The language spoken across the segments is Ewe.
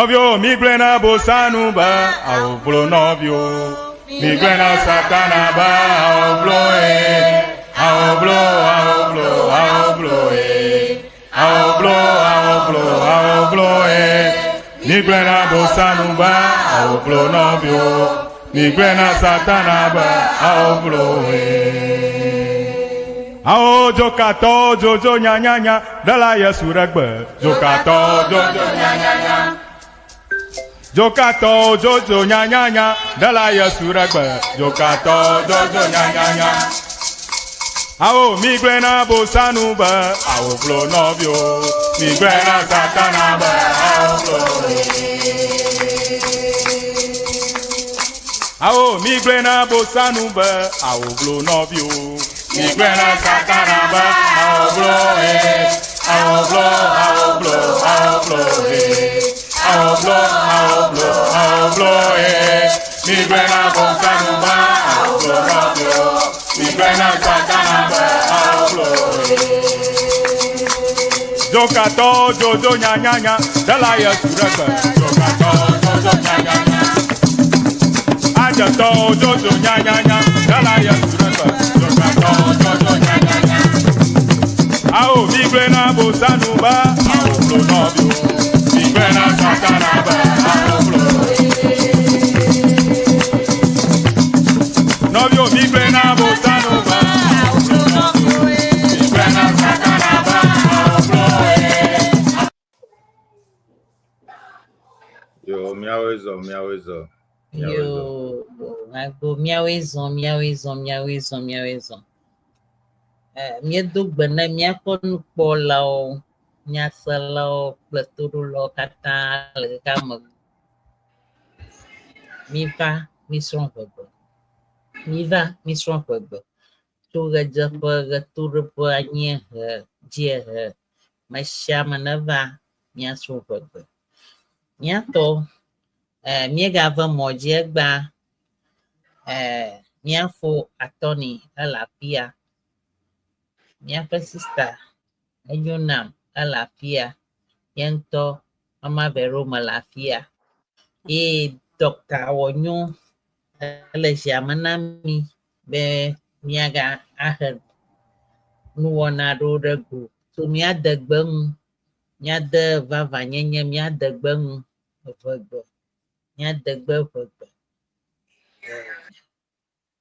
Nɔviwo, migblɔe na Bosanu be awovlo nɔviwo. Migblɔe na Satana be awovlo e. Awovlo, awovlo, awovlo e. Awovlo, awovlo, awovlo e. Migblɔe na Bosanu be awovlo nɔviwo. Migblɔe na Satana be awovlo e. Awo dzokatɔwo dzodzo nyanyanya ɖela Yesu ɖe gbe. Dzokatɔwo dzodzo nyanyanya. Dzokatɔwo dzodzo nyanyanya ɖela Yesu ɖe gbe. Dzokatɔwo dzodzo nyanyanya. Awo migblɔe na Bosanu be awo vlo nɔviwo. Migblɔe na Satana be awo vlo. Awo migblɔe na Bosanu be awo vlo nɔviwo. Migblɔe na Satana be awo vlo he. Awo vlo, awo vlo, awo vlo he. Awo vlo, awo vlo, awo vlo he. Migblɔe na Bosanu be awo vlo nɔviwo. Migblɔe na Satana be awo vlo he. Dzokatɔwo dzodzo nyanyanya ɖela Yesu ɖe gbe. Dzokatɔwo dzodzo nyanyanya. Adzetɔwo dzodzo nyanyanya ɖela Yesu ɖe gbe. Dzokatɔwo dzodzo nyanyanya. Awo migblɔe na Bosanu be awo vlo nɔviwo. Migblɔe na Satana be awo vlo. Nɔviwo migblɔe na Bosanu be awo vlo nɔviwo. Migblɔe na Satana be awo vlo. Yo, míawoe zɔ, míawoe zɔ. Míawoe Yo, zɔ. agbo míawoe zɔ, míawoe zɔ, míawoe zɔ, míawoe zɔ. Eh, míedo gbe na míaƒe nukpɔlawo, nyaselawo kple toɖolawo katã le xexea me. Miva mísrɔ̃ ʋegbe. Miva mísrɔ̃ ʋegbe. Tso ɣedzeƒe, ɣetoɖoƒe, anyiehe, dziehe, me sia ame neva míasrɔ̃ ʋegbe. Míatɔ, eh, míegave mɔ dzi egbea. Eh, míafo atɔni ele afia. Míaƒe sista enyo nam ele afia. Nye ŋutɔ Mama Vero mele afia. Ye dɔkta Wɔnyo ele zia me na mí be míaga ahe nuwɔna aɖewo ɖe go tso mía degbe ŋu, míade vavãnyenye mía degbe ŋu ʋegbe, mía degbe ʋegbe.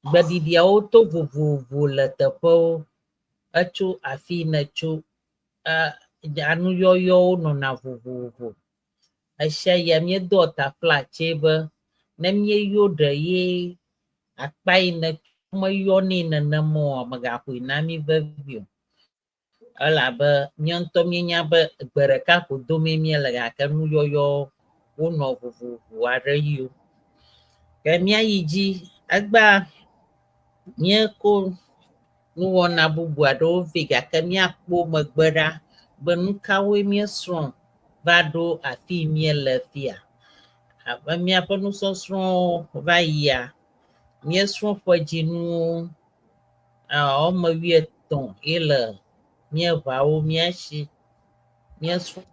Gbeɖiɖiawo to vovovo le teƒewo. Etso afi nètso. E anuyɔyɔwo nɔna vovovo. Ɣesiaɣia míedoa taflatse be ne míeyɔ ɖe ye akpa yi nètso meyɔnɛ nenema oa, megaƒoe na mí vevi o. Elabe mía ŋutɔ míenya be gbe ɖeka ko domee míele gake nuyɔyɔ wonɔ vovovo aɖe yio. Ke míayi dzi egbea míeko nuwɔna bubu aɖewo vɛ gake míakpɔ megbe ɖa be nu kawoe míesrɔ̃ va ɖo afi yi míele fia. Abe míaƒe nusɔsrɔ̃wo va yia, míesrɔ̃ ƒedzinuwo woame wuietɔ̃ ye le mía ʋawo mía si. Míesrɔ̃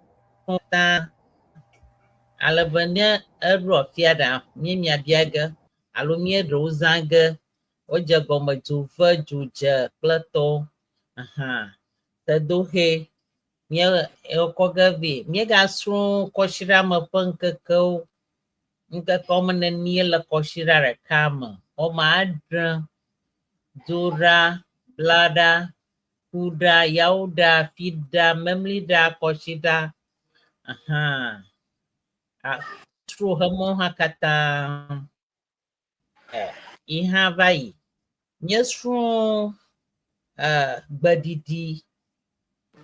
katã ale be ne eɖo afi aɖea, míemia bia ge alo míeɖewo zã ge. Wodze gɔme dzove, dzodze kple tɔwo. Ahan tedoxe míekɔ ge vɛ. Míegasrɔ̃ kɔsiɖame ƒe ŋkekewo. Ŋkeke woame nenie le kɔsiɖa ɖeka me? Woame adre. Dzoɖa, blaɖa, kuɖa, yawoɖa, fiɖa, memliɖa, kɔsiɖa. Ahan. Trɔ hemɔwo hã katã. Yi hã va yi. Míesrɔ̃ gbeɖiɖi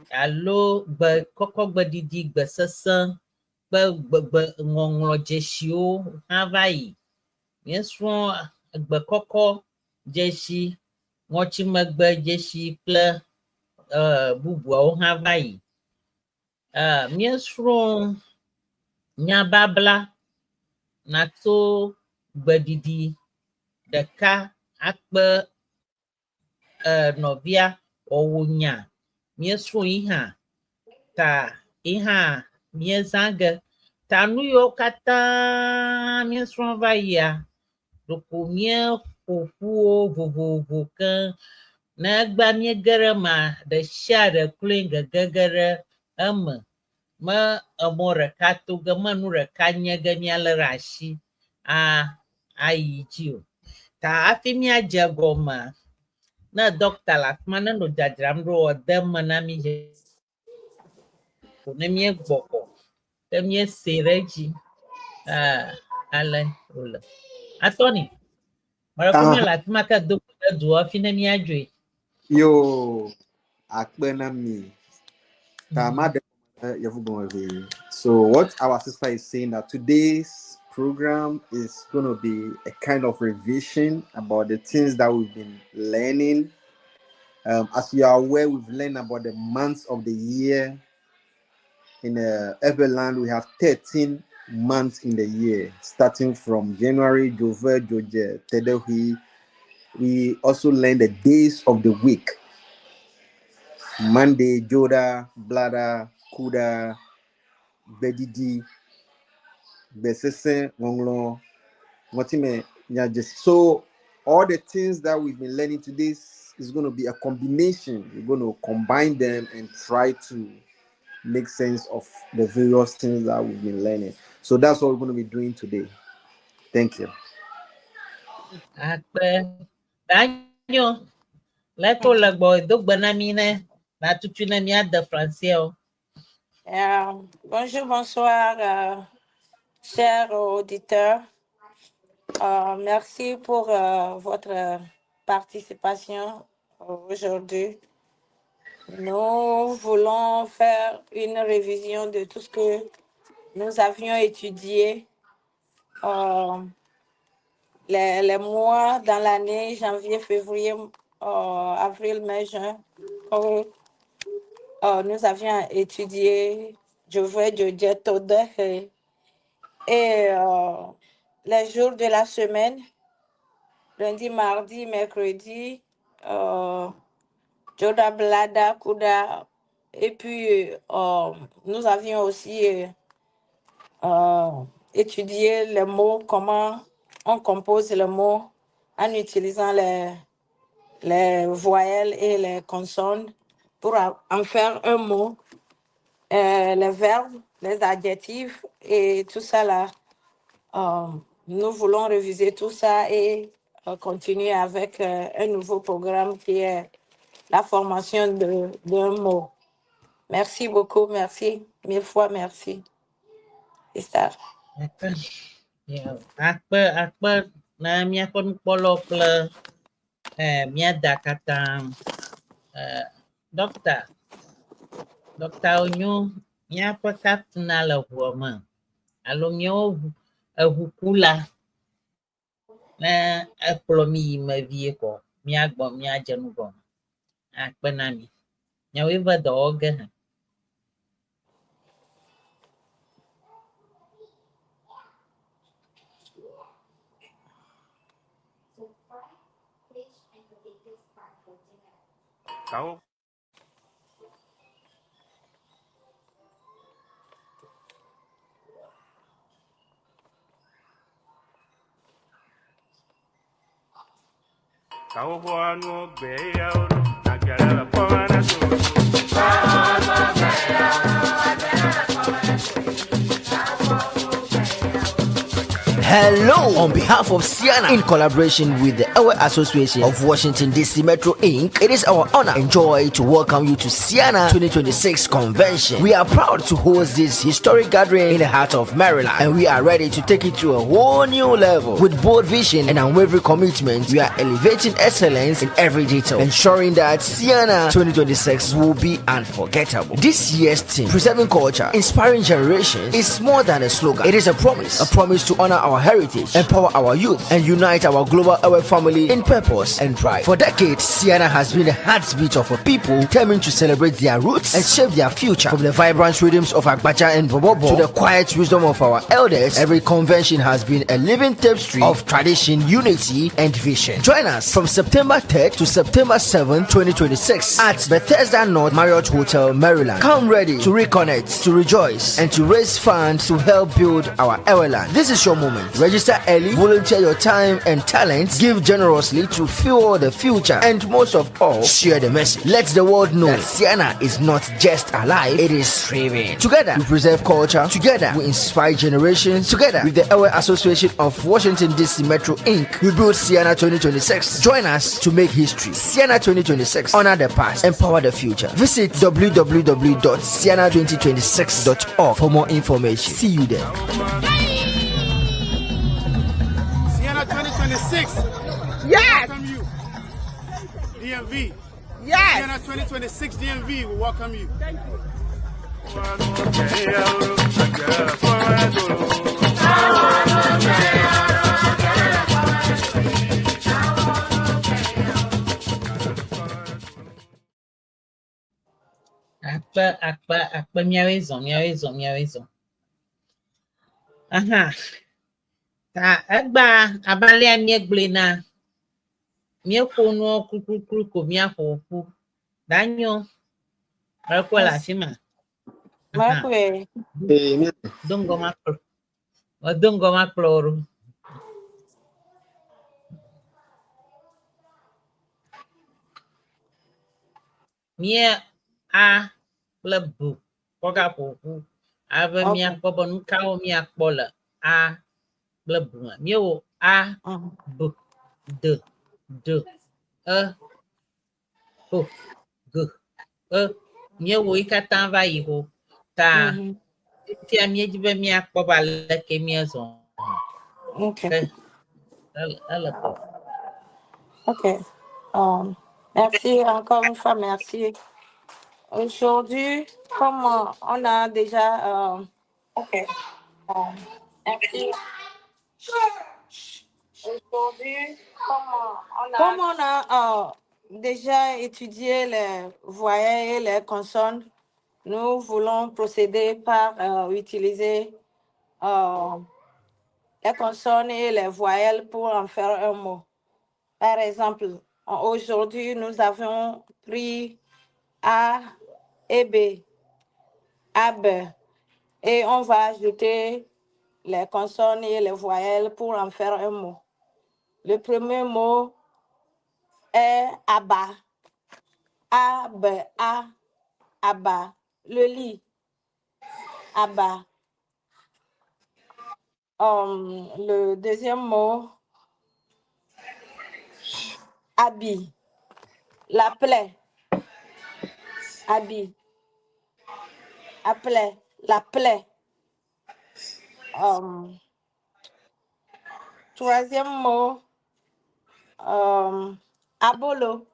alo gbe kɔkɔ gbeɖiɖi, gbe sesẽ kple gbe ŋɔŋlɔdzesiwo hã va yi. Míesrɔ̃ gbe kɔkɔ dzesi, ŋɔtsimegbe dzesi kple bubuawo hã va yi. Míesrɔ̃ nyababla natso gbeɖiɖi ɖeka akpe nɔvia wɔwò nya. Míesrɔ̃ yi hã ta yi hã míezã ge. Ta nu yiwo katã míesrɔ̃ va yia, ɖeko míeƒo ƒu wo vovovo keŋ. Ne egbea míege ɖe emea, ɖe sia ɖe kloe gegege ɖe eme. Me emɔ ɖeka to ge, me nu ɖeka nye ge míalé ɖe asi a ayi dzi o. Ta hafi míadze egɔmea, ne ɖɔkta le afi ma ne nɔ dzadzram ɖo de eme na mí ko ne míegbɔ kɔ ke míesee ɖe edzi. Ah, ale wòle. Atɔni, mele ko míele afi ma ke do ɖe dua fi ne míadzoe. Yo, akpe na mi. Ta ma ɖe yevu gɔme. So what our sister is saying, that today's program is going to be a kind of revision about the things that we've been learning. As you are aware, we've learned about the months of the year. In Everland, we have 13 months in the year, starting from January, Jove, Joje, Tedehui. We also learned the days of the week. Monday, Joda, Blada, Kuda, Bedidi, Besese, Ngonglo, Ngotime, Nyajesi. So all the things that we've been learning today is going to be a combination. We're going to combine them and try to make sense of the various things that we've been learning. So that's what we're going to be doing today. Thank you. Akpe. Danyo, leko le gbɔ do gbe na mí ne natutu ne míade français o. Bonjour, bonsoir, chers auditeurs. Merci pour votre participation aujourd'hui. Nous voulons faire une révision de tout ce que nous avions étudié les mois dans l'année, janvier, février, avril, mai, juin. Nous avions étudié Jove, Jodje, Tode et les jours de la semaine, lundi, mardi, mercredi, Joda, Blada, Kuda. Et puis, nous avions aussi étudié les mots, comment on compose les mots en utilisant les voyelles et les consonnes pour en faire un mot, les verbes, les adjectifs et tout ça là. Nous voulons réviser tout ça et continuer avec un nouveau programme qui est la formation d'un mot. Merci beaucoup, merci. Mille fois merci. Sister. Akpe. Yeah. Akpe, akpe na míaƒe nukpɔlawo kple míada katã. Dɔkta, dɔkta Onyo, míaƒe kaptena le ʋua me alo míawo ʋu eʋukula ne ekplɔ mí yi me vie kɔ míagbɔ míadze nu gɔme. Akpe na mi. Miawoe va dɔ wɔ ge hã. Kawo kawo nu gbe ya wo agara la kɔmana so. Hello! On behalf of Ceana, in collaboration with the Ewe Association of Washington DC Metro Inc., it is our honor and joy to welcome you to Ceana 2026 Convention. We are proud to host this historic gathering in the heart of Maryland, and we are ready to take it to a whole new level. With bold vision and unwavering commitment, we are elevating excellence in every detail, ensuring that Ceana 2026 will be unforgettable. This year's theme, Preserving Culture, Inspiring Generations, is more than a slogan. It is a promise to honor our heritage, empower our youth, and unite our global Ewe family in purpose and pride. For decades, Siena has been the heartbeat of a people determined to celebrate their roots and shape their future. From the vibrant rhythms of Agbaja and Bobobo to the quiet wisdom of our elders, every convention has been a living tapestry of tradition, unity, and vision. Join us from September 3rd to September 7th, 2026 at Bethesda North Marriott Hotel, Maryland. Come ready to reconnect, to rejoice, and to raise funds to help build our Eweland. This is your moment. Register early, volunteer your time and talents, give generously to fuel the future, and most of all, share the message. Let the world know that Siena is not just alive, it is thriving. Together, we preserve culture. Together, we inspire generations. Together, with the Ewe Association of Washington, D.C. Metro Inc., we build Siena 2026. Join us to make history. Siena 2026. Honor the past, empower the future. Visit www.siena2026.org for more information. See you there. Siena 2026. Yes. Welcome you. DMV. Yes. Siena 2026 DMV will welcome you. Thank you. Akpe, akpe, akpe míawoe zɔ, míawoe zɔ, míawoe zɔ. Aha. Ta egbea abe alea míegblɔe na míeƒo nuwo klukluklu ko míaƒo ƒu. Danyo, mekpɔe le afi ma. Aha. Mekpɔe. Ee, mi- Do ŋgɔ makplɔ. Medo ŋgɔ makplɔ wò ɖo. Mía A kple B kɔ gaƒo ƒu ale be Ok. míakpɔ be nu kawo míakpɔ le A kple B me. Míewɔ A, B, D, D, E, P, G, E. Míewɔ yi katã va yi xo. Ta fifia míedi be míakpɔ be aleke míezɔ. Ok. Ke ele ele kɔ. Ok. Merci encore une fois, merci. Aujourd'hui, comme on a déjà. Ok. Merci. Aujourd'hui, comme on a déjà étudié les voyelles et les consonnes, nous voulons procéder par utiliser les consonnes et les voyelles pour en faire un mot. Par exemple, aujourd'hui, nous avons pris A et B, A, B, et on va ajouter les consonnes et les voyelles pour en faire un mot. Le premier mot est Abba. A, B, A, Abba. Le lit. Abba. Le deuxième mot, habit. La plaie. Habit. Appelait. La plaie. Troisième mot, abolo.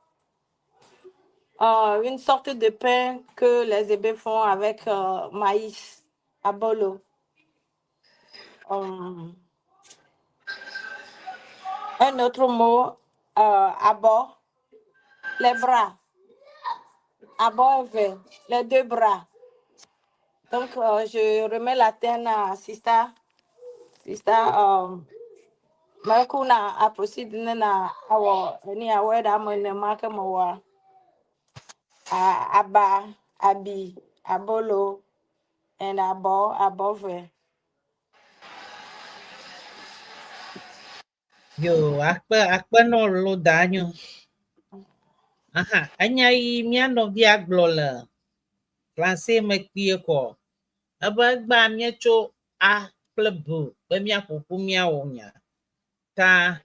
Une sorte de pain que les Hébés font avec maïs. Abolo. Un autre mot, abord, les bras. Abord, les deux bras. Donc, je remets la terre à Sista. Sista, Mekuna a proceed na awo ni awo da mo ne ma ke mo wa. Aba, abi, abolo, and abo, above. Yo, akpe, akpe nɔ lo danyo. Aha, enya yi mía nɔvia gblɔ le français me kpuie kɔ. Ebe egbea míetso A kple B be míaƒo ƒu míawɔ nya. Ta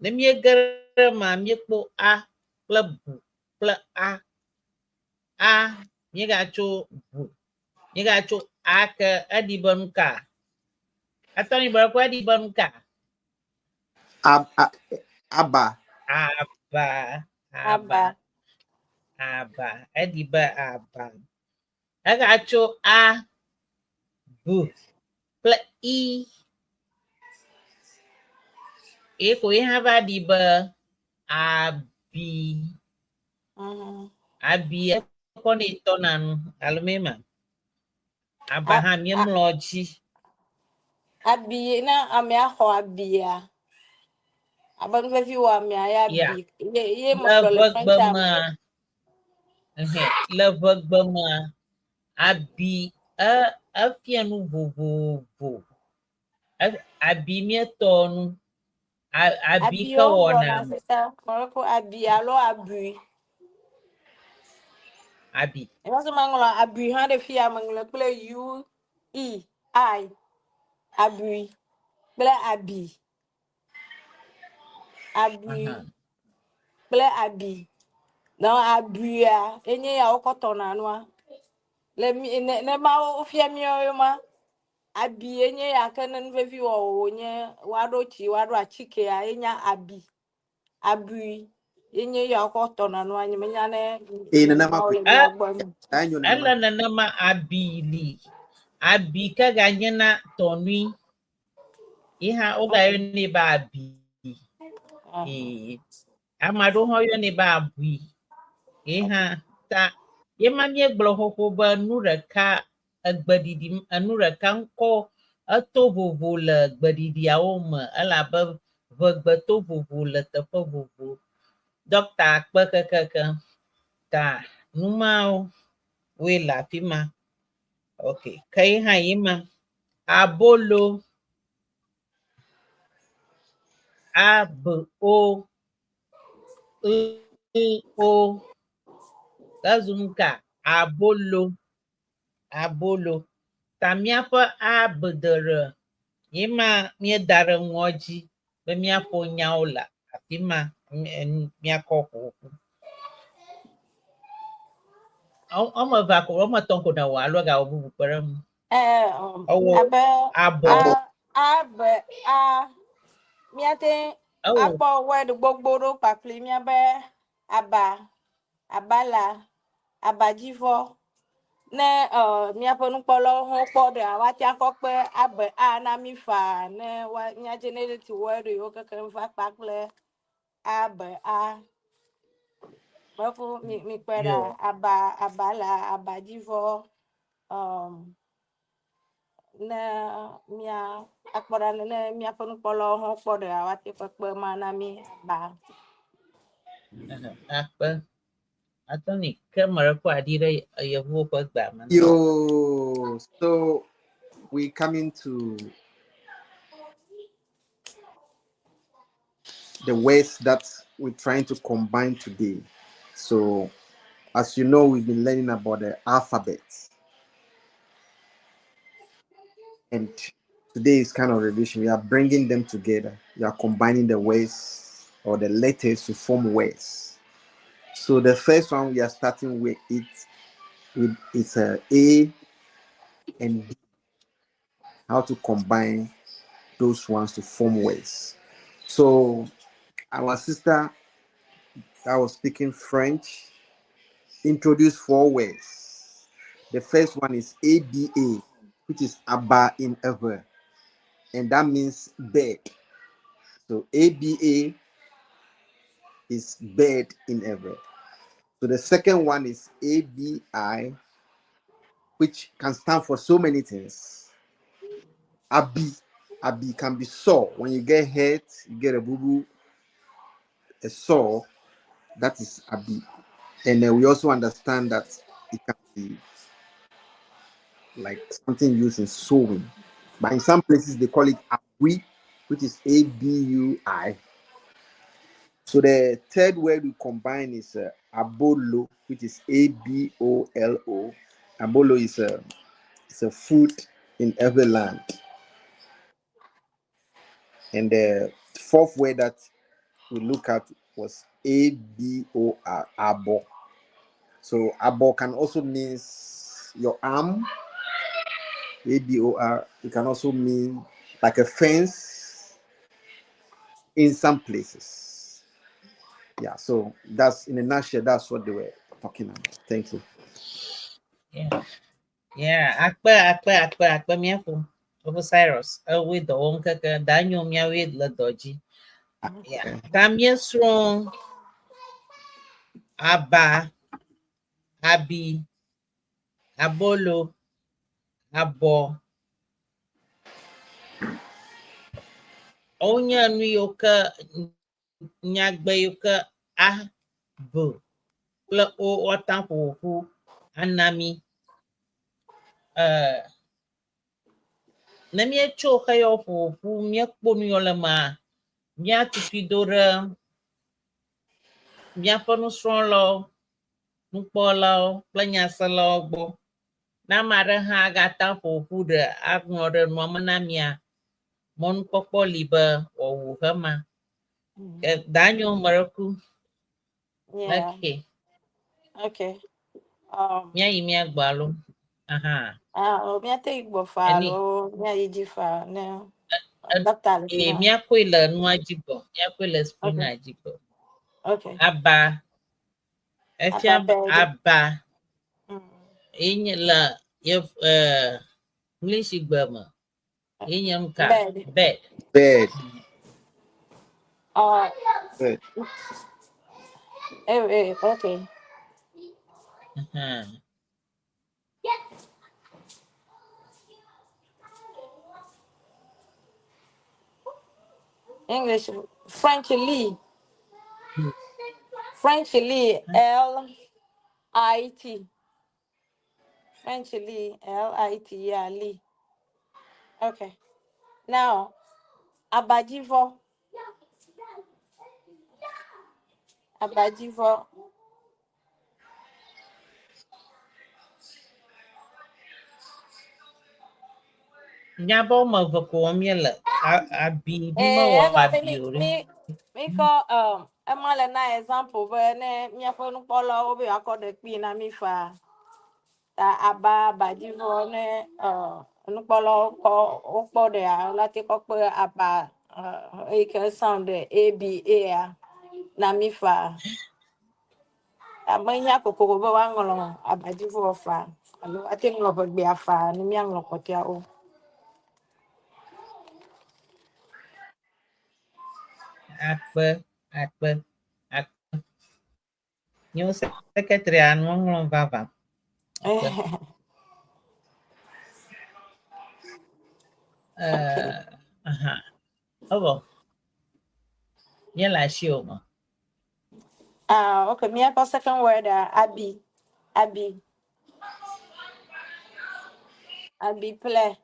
ne míege ɖe emea, míekpɔ A kple B kple A. A, míegatso B, míegatso A ke eɖi be nu ka? Atɔni be kɔ eɖi be nu ka? Aba. Aba. Aba. Aba. Eɖi be aba. Egatso A, B kple I. Ye ko ye hã va ɖi be abi. Abi ekɔ ne tɔna nu alo me ma. Aba hã míemlɔ dzi. Abi na amea xɔ abia. Abe nu vevi wɔ amea ya Yeah. bi. Ye ye Le megblɔ le ʋegbe French me. mea, ɛhɛ, le ʋegbe mea, abi e efia nu vovovo. E abi míetɔ nu. A abi Abi ke wo wɔna gblɔna sesa. Mɔlɔko abi alo abui. Abi. Eva se meŋlɔ abui hã ɖe fia meŋlɔ kple U E I abui kple abi. Abui kple abi. Donc abuia enye ya wokɔ tɔna nua. Le mi ne ne ma wofia míawo ma abi enye ya ke ne nu vevi wɔ wònye woaɖo tsi woaɖo atikea enye abi. Abui enye ya wokɔ tɔna nua nye menya ne Ee, nenema mawo koe. le mia gbɔ eme. Enyo nenema. Ele nenema abi li. Abi ke ganyena tɔnui. Ye hã wogayɔnɛ be abi. Ee. Ame aɖewo hã woyɔnɛ be abui. Ye hã ta ye ma míegblɔ xoxo be nu ɖeka egbeɖiɖi enu ɖeka ŋkɔ eto vovo le gbeɖiɖiawo me elabe ʋegbe to vovo le teƒe vovo. Ɖɔkta akpe kekeake ta nu mawo woe le afi ma. Ok, ke ye hã ye ma. Abolo. A B O L O. Ezu nu ka? Abolo. Abolo. Ta míaƒe A B D R ye ma míeda ɖe nua dzi be míaƒo nyawo le afi ma míakɔ ƒoƒu. Woame evea ko, woame etɔ̃ ko nèwɔ alo egawɔ bubu kpe ɖe eŋu? Ewɔ Abe abɔ. A, A, B, A. Míate Ewɔ. akpɔ word gbogbo ɖewo kpakple míabe aba, abala, abadzivɔ. Ne míaƒe nukpɔlawo hã kpɔ ɖea, woate akɔ kpe A, B, A na mí faa ne woa mía generate word yiwo kekeŋ va kpakple A, B, A. Meku mi mikpɔe ɖa aba abala abadzivɔ ne mía akpɔ ɖa ne míaƒe nukpɔlawo hã kpɔ ɖea woate kpekpe ma na mí ba. Akpe. Atoni ke me ɖe kɔ aɖi ɖe yevuwo ƒe gbea me. Yo, so we coming to the words that we're trying to combine today. So, as you know, we've been learning about the alphabet. And today is kind of revision. We are bringing them together. We are combining the words or the letters to form words. So the first one we are starting with it with it's a A and B. How to combine those ones to form words. So our sister that was speaking French introduced four words. The first one is ABA, which is Abba in Ewe, and that means bed. So ABA is bed in Ewe. So the second one is ABI, which can stand for so many things. Abi, Abi can be sore. When you get hurt, you get a boo-boo, a sore, that is Abi. And then we also understand that it can be like something used in sewing. But in some places they call it Abui, which is A-B-U-I. So the third word we combine is Abolo, which is A-B-O-L-O. Abolo is a food in every land. And the fourth word that we look at was A-B-O-R, Abo. So Abo can also mean your arm, A-B-O-R. It can also mean like a fence in some places. Yeah, so that's in a nutshell, that's what they were talking about. Thank you. Yeah. Yeah, akpe, akpe, akpe, akpe miaƒo. Obo Cyrus, ewoe dɔ wɔm keke, da nyo miawoe le dɔ dzi. Yeah. Ta míesrɔ̃ aba, abi, abolo, abɔ. Wonye nu yiwo ke nyagbe yiwo ke a, b kple o woate ŋu aƒo ƒu ana mí. Eh, ne míetso xeyawo ƒo ƒu míekpɔ nu yiwo le emea, míatutui do ɖe míaƒe nusrɔ̃lawo, nukpɔlawo kple nyaselawo gbɔ. Ne ame aɖe hã agate ŋu aƒo ƒu ɖe aŋlɔ ɖe nua me na mía, mɔnukpɔkpɔ li be wòawu hema. Danyo meɖeku. Yeah. Okay. Okay. Míayi mía gbɔ alo? Aha. Ah, oh, míate yi gbɔ faa Eni. alo míayi dzi faa ne dɔkta le fi Ee, ma. míakɔe le nua dzi gbɔ. Míakɔe le screen-a dzi gbɔ. Okay. Aba. Efia Aba bed. aba. Ye nye le yev English gbe me. Ye nye nu ka? Bed. Bed. Bed. Bed. Okay. English, French Lee. French Lee, L I T. French Lee, L I T, yeah, Lee. Okay. Now, Abajivo. Abajivo. Nya be woame eve ko wɔm míele. Abi mi mewɔ abi o ɖe. Mi kɔ ema le na example be ne míaƒe nukpɔlawo be yewoakɔ ɖe kpii na mi faa. Ta aba abadzivɔ ne nukpɔlawo kɔ wokpɔ ɖea la te kɔ kpe aba eyi ke sound A B A ya na mi faa. Ame hiã kokoko be woaŋlɔ abadzivɔ faa alo ate ŋlɔ ʋegbea faa ne míaŋlɔ kpɔtɔeawo. Akpe, akpe, akpe. Nye secretary nua ŋlɔm vavã. Akpe. Aha. Evɔ. Míele asiwò me. Ah, okay. Míaƒe second word abi, abi, abi ple.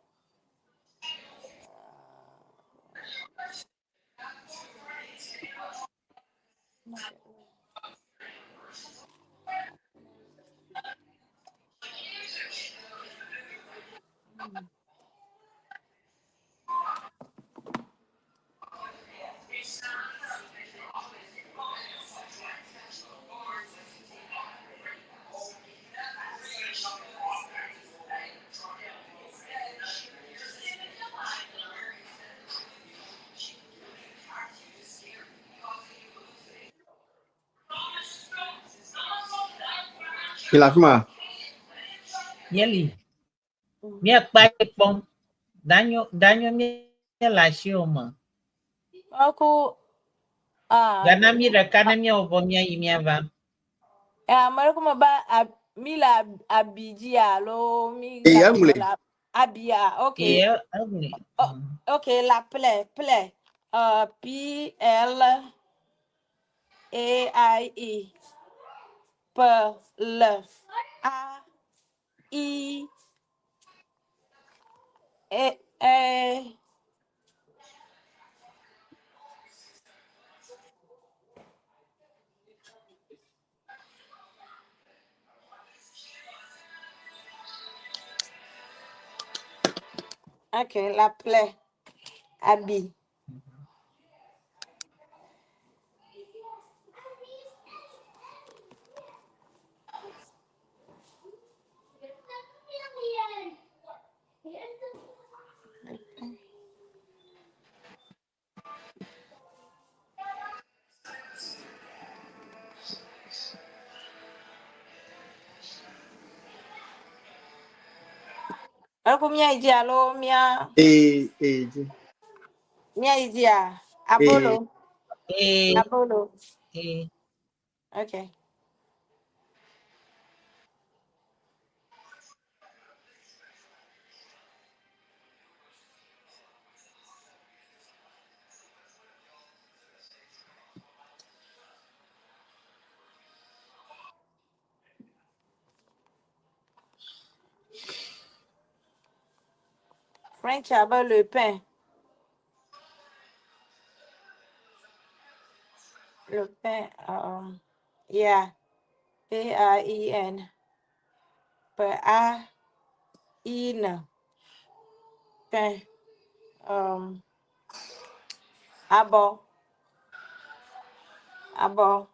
Il a fait Míeli. Míekpa kpɔm. Danyo, danyo míele asiwò me. Aku ah. Gana mi ɖeka ne míawɔ vɔ míayi míava. Ame ɖe me ba mi le abi dzi alo mi Eh, eŋlɔe. la abia. Okay. Ee, eŋlɔe. Oh, okay, la plaie, plaie. P L A I E. P L A I E E. Okay, la plaie. Abi. Aku mia idi alo mia E, E, G. mia idi a abolo. Ee, Abolo. ee. Ok. French abe le pain. Le pain, yeah. P-A-I-N. P-A-I-N. Pain. Abo. Abo.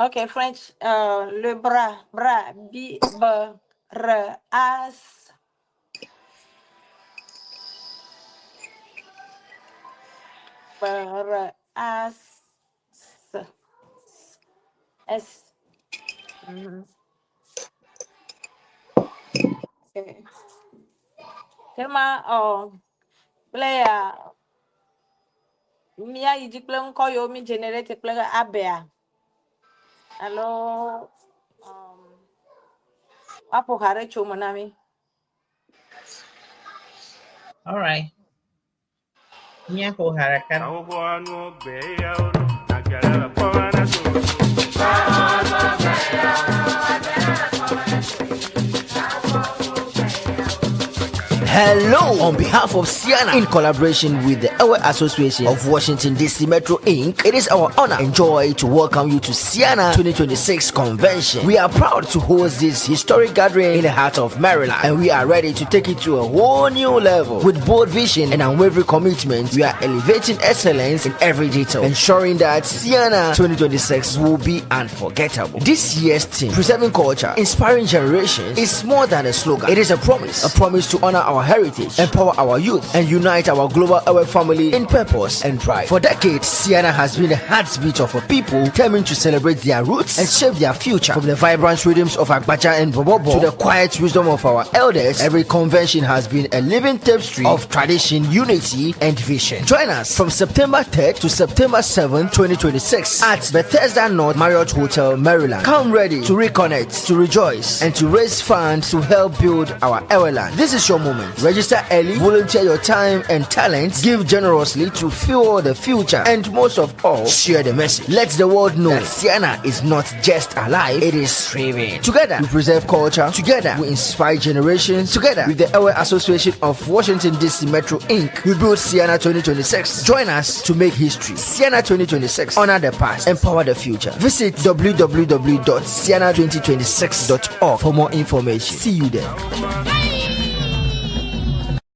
Ok, French, le bras, bras, B, B, R, A, S. B, R, A, S, S, S. Ok. Kema, oh, player, mia yi dzi kple ŋkɔ yiwo mi generate kple abea. Alo, woaƒo xa ɖe tso me na mi. All right. Míaƒo ha ɖeka. Hello! On behalf of Ceana, in collaboration with the Ewe Association of Washington DC Metro Inc., it is our honor and joy to welcome you to Ceana 2026 Convention. We are proud to host this historic gathering in the heart of Maryland, and we are ready to take it to a whole new level. With bold vision and unwavering commitment, we are elevating excellence in every detail, ensuring that Ceana 2026 will be unforgettable. This year's theme, Preserving Culture, Inspiring Generations, is more than a slogan. It is a promise to honor our heritage, empower our youth, and unite our global Ewe family in purpose and pride. For decades, Ceana has been the heartbeat of a people determined to celebrate their roots and shape their future. From the vibrant rhythms of Agbadza and Bobobo to the quiet wisdom of our elders, every convention has been a living tapestry of tradition, unity, and vision. Join us from September 3rd to September 7th, 2026 at Bethesda North Marriott Hotel, Maryland. Come ready to reconnect, to rejoice, and to raise funds to help build our Eweland. This is your moment. Register early, volunteer your time and talents, give generously to fuel the future, and most of all, share the message. Let the world know that Ceana is not just alive, it is thriving. Together, we preserve culture. Together, we inspire generations. Together, with the Ewe Association of Washington DC Metro Inc., we build Ceana 2026. Join us to make history. Ceana 2026. Honor the past, empower the future. Visit www.ceana2026.org for more information. See you there.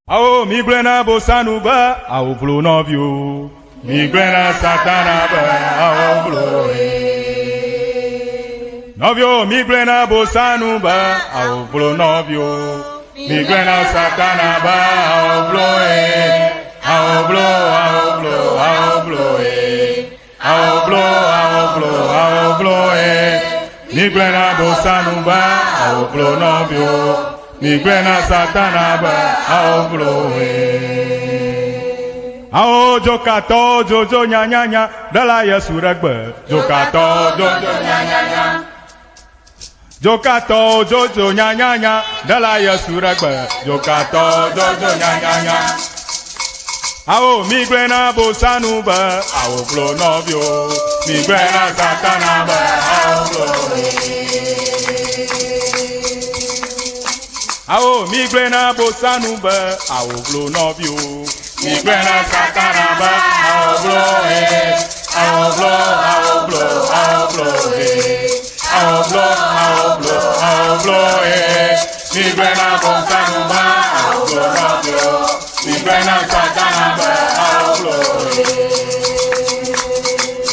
Awo mi gblẽ na bosanu be awo vlo nɔviwo. Mi gblẽ na satana be awo vlo ye. Nɔviwo mi gblẽ na bosanu be awo vlo nɔviwo. Mi gblẽ na satana be awo vlo ye. Awo vlo, awo vlo, awo vlo ye. Awo vlo, awo vlo, awo vlo ye. Mi gblẽ na bosanu be awo vlo nɔviwo. Mi gblẽ na satana be awo vlo ye. Awo dzokatɔ dzodzo nyanyanya ɖela Yesu ɖe gbe. Dzokatɔ dzodzo nyanyanya. Dzokatɔ dzodzo nyanyanya ɖela Yesu ɖe gbe. Dzokatɔ dzodzo nyanyanya. Awo mi gblẽ na bosanu be awo vlo nɔviwo. Mi gblẽ na satana be awo vlo. Awo mi gblẽ na bosanu be awo vlo nɔviwo. Mi gblẽ na satana be awo vlo ye. Awo vlo, awo vlo, awo vlo ye. Awo vlo, awo vlo, awo vlo ye. Mi gblẽ na bosanu be awo vlo nɔviwo. Mi gblẽ na satana be awo vlo ye.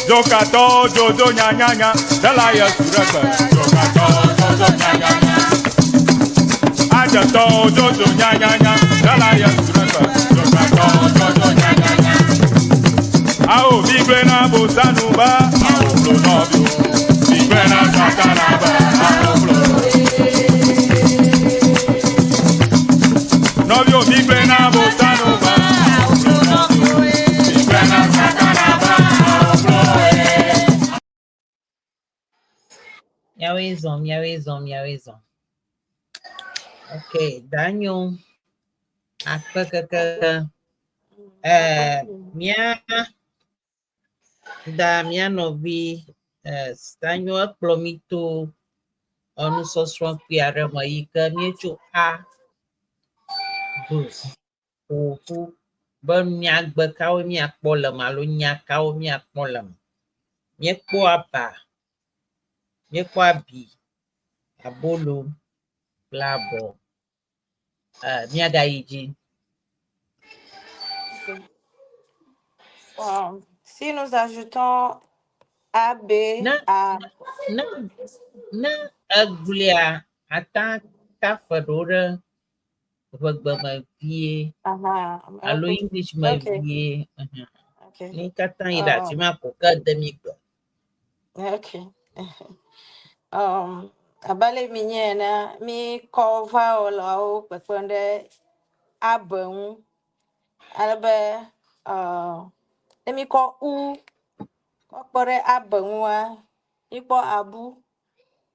Dzokatɔ dzodzo nyanyanya ɖela Yesu ɖe gbe. Dzokatɔ dzodzo nyanyanya. Adzetɔ dzodzo nyanyanya ɖela Yesu ɖe gbe. Dzokatɔ dzodzo nyanyanya. na bosanu ba awoblo nɔviwo. Migblẽ na Satana be awoblo. Nɔviwo migblẽ na bosanu ba awoblo nɔviwo. Migblẽ na Satana be awoblo. Miawoe zɔ, miawoe zɔ, miawoe zɔ. Ok, danyo. Akpe keke. Mía da mía nɔvi Stanyo ekplɔ mí to enusɔsrɔ̃ kpui aɖe me yi ke míetso A B ƒo ƒu be nyagbe kawo míakpɔ le eme alo nya kawo míakpɔ le eme. Míekpɔ aba, míekpɔ abi, abolo kple abɔ. Míagayi dzi. Wow. Si nous ajoutons A, B, Ne A, ne eglia ata tafe ɖewo ɖe ʋegbe me vie aha, alo ok, English me ok, vie. Ok. Ni katã yi ɖe Oh, afi ma ko ke de mi gbe. Ok. Abe ale mi nye ene, mi kɔ vowel-awo kpekpem ɖe A B ŋu. Ale be ne mi kɔ U kɔ kpe ɖe A B ŋua, mi kpɔ abu.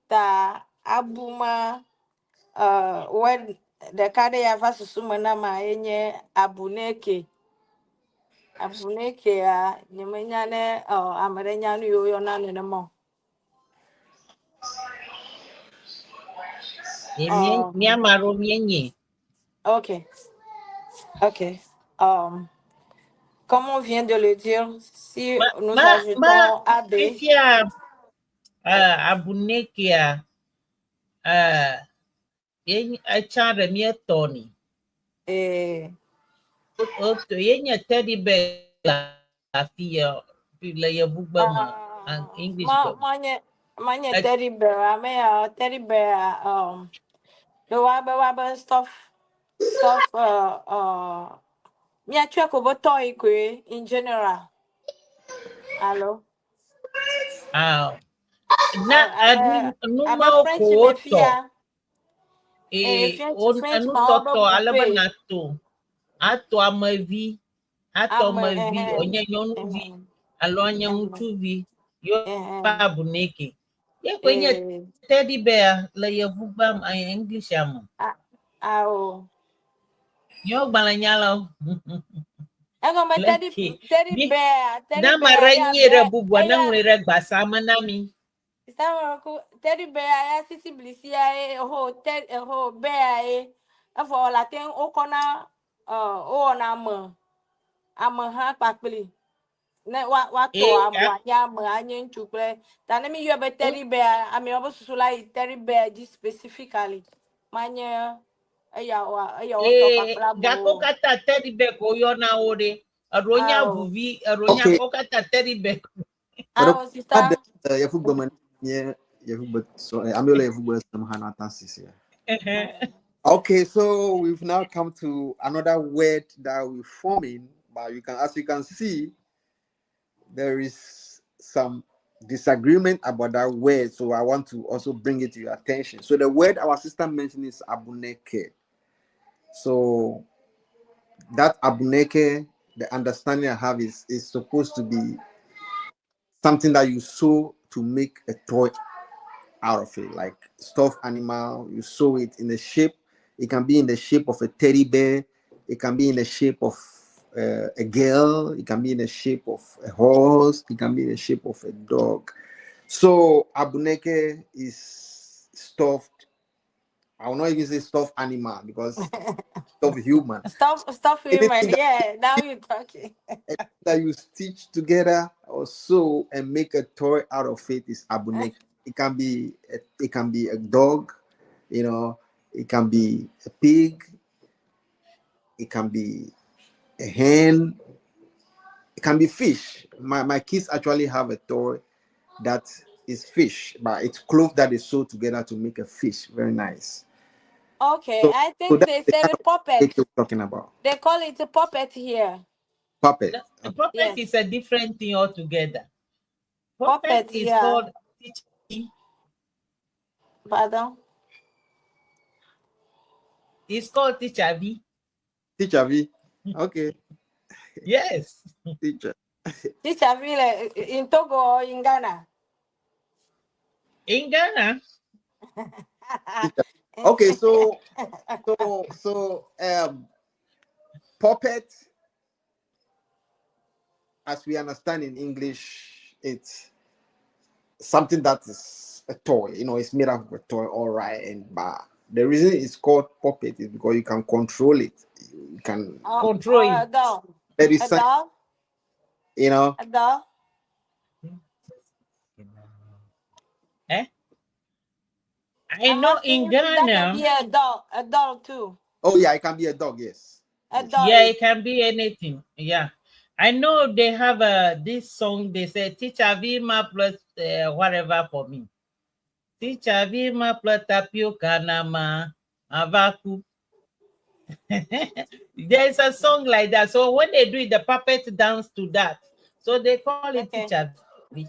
Ta abu ma word ɖeka ɖe ya va susu me na ma ye nye abuneke. Abunekea, nyemenya ne ame ɖe nya nu yi woyɔna nenema o. Mía ame aɖewo míenye. Ok. Ok. Comme on vient de le dire, si nous ajoutons A, B. Fifia, abunekea, ye etsã ɖe míetɔ ni. Ye nye teddy bear le afi ya le yevugbe me, English gbe me. Manye teddy bear, ame ya teddy bear, le wabe stuff, míatsɔe ko be toy koe in general. Allo? Ah. Na Abe numawo French ko me wotɔ. fia. Wo French ma wo be enutɔtɔ ale be poupée. nato ato amevi, ato Ame, amevi, wònye nyɔnuvi alo anye ŋutsuvi, ye woƒe abuneke. Ye koe nye teddy bear le yevugbe me, English me. Awo. Míawo gbalẽnyalawo. Egɔme Le teddy ke. Teddy bear, teddy Ne ame bear aɖe ya nyee ɖe bear bubua, ne eya ŋlɔe ɖe gbasa me na mi. Sama ku teddy bear ya sisi blisia ye ho ted ho bear ye. Evɔ la te wokɔna wowɔna ame hã kpakpli. Ne wa wa tɔ ame wòanye ame anye ŋutsu kple ta ne mi yɔe be teddy bear amewo be susu la yi teddy bear dzi specifically. Manye eya wa eya wotɔ kpakple Gake wo amewo. katã teddy bear ko woyɔna wo ɖe. Eɖewo nye Awo. avuvi, eɖewo nye Okay. wo katã teddy bear. Awo sister. Ade yevugbe me nye yevugbe so amewo le yevugbe sem hã na ta sisi. Okay, so we've now come to another word that we're forming, but as you can see, there is some disagreement about that word. So I want to also bring it to your attention. So the word our sister mentioned is abuneke. So that abuneke, the understanding I have is supposed to be something that you sew to make a toy out of it, like stuffed animal. You sew it in the shape. It can be in the shape of a teddy bear. It can be in the shape of a girl. It can be in the shape of a horse. It can be in the shape of a dog. So abuneke is stuffed. I will not even say stuffed animal because stuffed human. Stuff human. Anything that Yeah, now you're talking. that you stitch together or sew and make a toy out of it is abuneke. It can be a dog, it can be a pig, it can be a hen, it can be fish. My kids actually have a toy that is fish, but it's cloth that is sewed together to make a fish. Very nice. Okay, I So think that's they the said kind a of puppet. cake you're talking about. They call it a puppet here. Puppet. The puppet Yes. is a different thing altogether. Puppet Puppet, is yeah. called teacher. Pardon. It's called teacher V. Teacher V. Okay, Yes. teacher. Teacher V in Togo or in Ghana? In Ghana, Teacher. Okay, so so so puppet, as we understand in English, it's something that is a toy. You know, it's made out of a toy, all right. And but the reason it's called puppet is because you can control it. You can Control Or a it. doll. let it A sign, doll? you know. A doll? Eh? I I'm know asking in if that can Ghana, be a doll too. Oh yeah, it can be a dog, yes. A Yes. yeah, dolly. it can be anything. Yeah. I know they have a this song, they say teacher Vima plus whatever for me. Teacher Vima plus tapioca nama avaku. There's a song like that. So when they do it, the puppet dance to that. So they call it Okay. teacher V.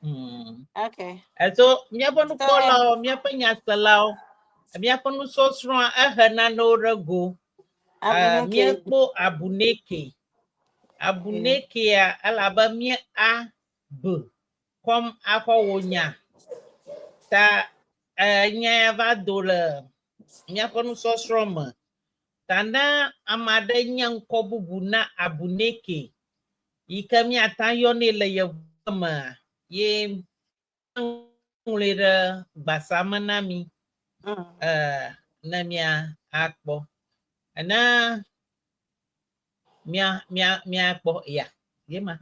Mm. Okay. And so míaƒe So nukpɔlawo, míaƒe nyaselawo, míaƒe nusɔsrɔ̃a ehe nanewo ɖe go. Abuneke. Míekpɔ abuneke. Abunekea elabe mía a b kɔm axɔ wò nya. Ta nya ya va do le míaƒe nusɔsrɔ̃ me. Ta ne ame aɖe nye ŋkɔ bubu na abuneke yi ke míate yɔnɛ le yevu mea, ye ŋlɔe ɖe gbasa me na mi ne mía akpɔ. Ne mía mía míakpɔ ya ye ma.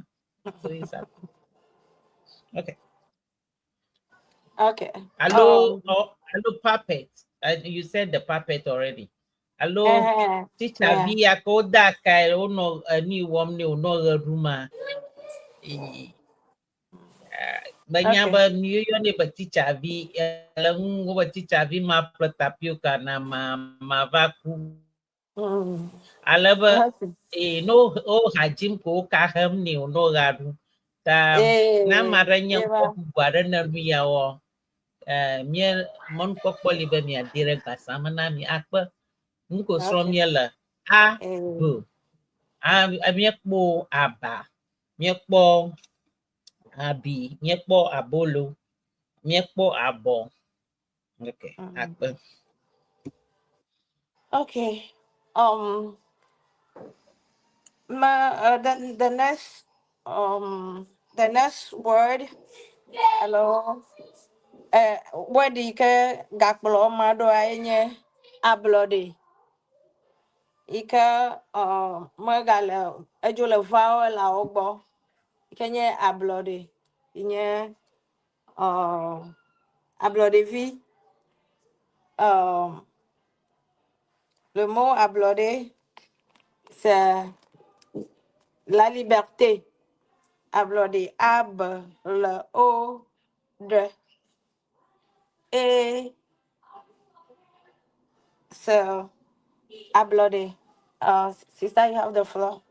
So it's up. Okay. Okay. Hello, oh, hello, puppet. You said the puppet already. Hello, teacher yeah. V ya ko da ka o no ni wom ni o no ɣe ɖum ma. Menya Okay. be míeyɔnɛ be teacher V le ŋu be teacher V ma ƒle tapioca na ma ma va ku. Ale be Okay. ne wo ha dzim ko wo ka hem nɛ wònɔ ɣea ɖum. Ta ne ame aɖe nye Eh, ŋkɔ va. bubu aɖe ne nu ya wɔ, mía mɔnukpɔkpɔ li be miade ɖe gbasa me na mi akpe. Nu ko srɔ̃m Okay. míele A B A míekpɔ aba, míekpɔ abi, míekpɔ abolo, míekpɔ abɔ. Okay, akpe. Okay. Ma, the next word. Hello. Word yi ke gakplɔ ma ɖoa enye ablɔɖe. Yi ke megale edzo le vowel-awo gbɔ. Yi ke nye ablɔɖe. Yi nye ablɔɖevi. Le mot ablɔɖe, c'est la liberté. Ablɔɖe, A B L O D E. So, ablɔɖe. Sister, you have the floor.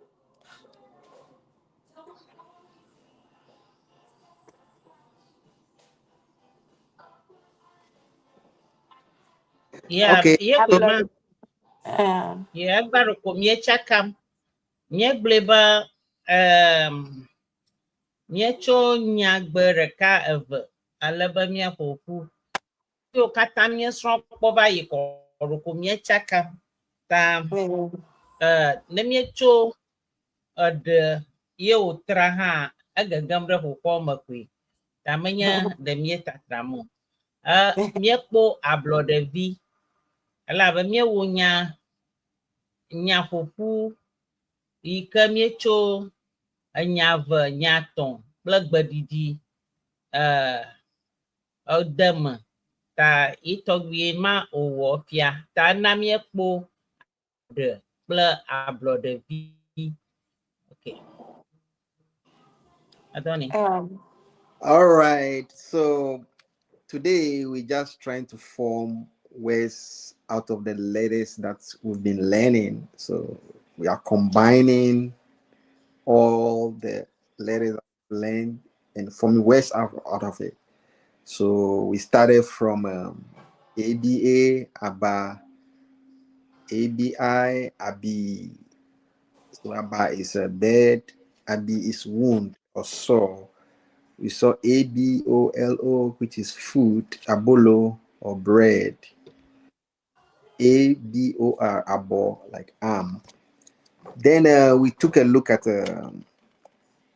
Yeah, Okay. ye koe ma. Ablɔɖe. Yeah, egba ɖo ko míetsakam. Míegblɔe be míetsɔ nyagbe ɖeka eve ale be míaƒo ƒu. Yiwo katã míesrɔ̃ kpɔ va yi kɔ ɖo ko míetsakam. Ta ne míetso eɖe ye wòtra hã egegem ɖe xoxoa me koe. Ta menye ɖe míetatram o. Míekpɔ ablɔɖevi elabe míewɔ nya nyaƒoƒu yi ke míetso enya eve, nya etɔ̃ kple gbeɖiɖi ede me. Ta yi tɔgbi ma wòwɔ fia. Ta ena míekpɔ ɖe kple ablɔɖevi. Okay. Adoni. All right. So today we're just trying to form words out of the letters that we've been learning. So We are combining all the letters learned and forming words out of it. So we started from ABA, ABA, ABI, ABI. So ABA is a bed, ABI is wound or sore. We saw ABOLO, which is food, abolo or bread. ABOR, abo, like arm. Then we took a look at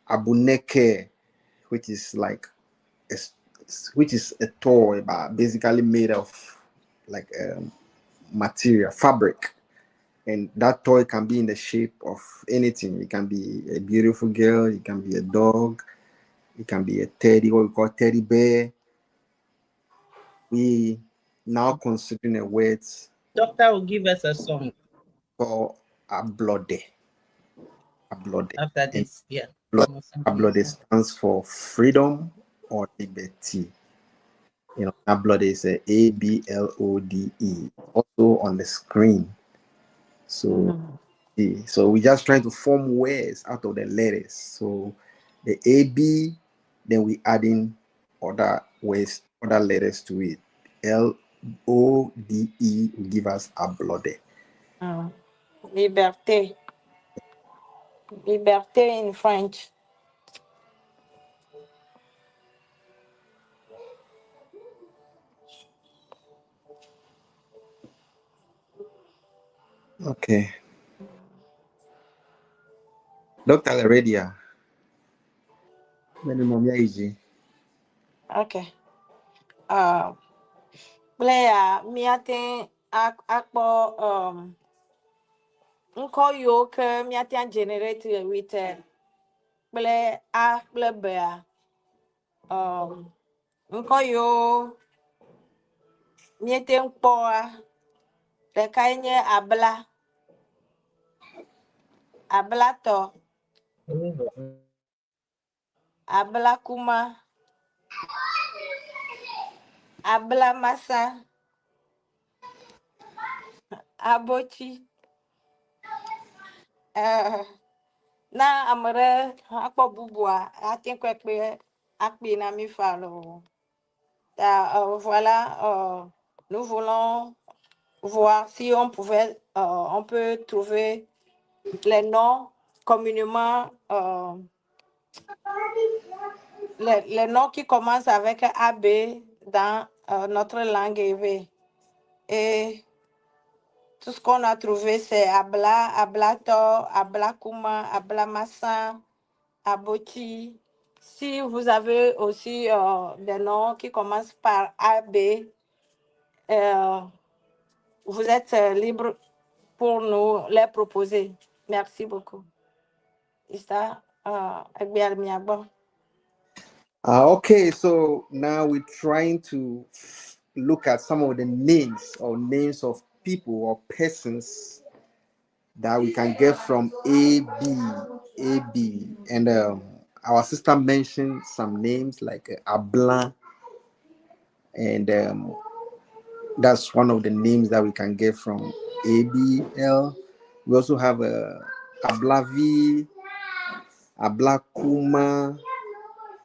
Abuneke, which is like a, which is a toy, but basically made of like material, fabric. And that toy can be in the shape of anything. It can be a beautiful girl, it can be a dog, it can be a teddy, what we call teddy bear. We now considering a word. Doctor will give us a song. Called Ablode. Ablode. After this, yeah. Ablode stands for freedom or liberty. You know, Ablode is a ABLODE, also on the screen. So, so we're just trying to form words out of the letters. So the AB, then we add in other words, other letters to it. L O D E will give us Ablode. Liberté. Liberté in French. Okay. Dr. Leredia. Okay. Player, miate akpo ŋkɔ yiwo ke míate ŋu generate with kple A kple B-a. Ŋkɔ yiwo míete ŋu kpɔa, ɖekae nye abla, ablatɔ, ablakuma, ablamasa, abotsi. Na ame ɖe akpɔ bubua, ate ŋu kpe akpe na mi fa loo. Ta, voilà, nous voulons voir si on pouvait, on peut trouver les noms communément, les noms qui commencent avec AB dans notre langue éwé. Et tout ce qu'on a trouvé, c'est Abla, Ablato, Ablakuma, Ablamassa, Aboti. Si vous avez aussi des noms qui commencent par AB, vous êtes libre pour nous les proposer. Merci beaucoup. Ista, Egbe. Okay, so now we're trying to look at some of the names or names of people or persons that we can get from A, B, A, B. And our sister mentioned some names like Abla, and that's one of the names that we can get from A, B, L. We also have Ablavi, Ablakuma,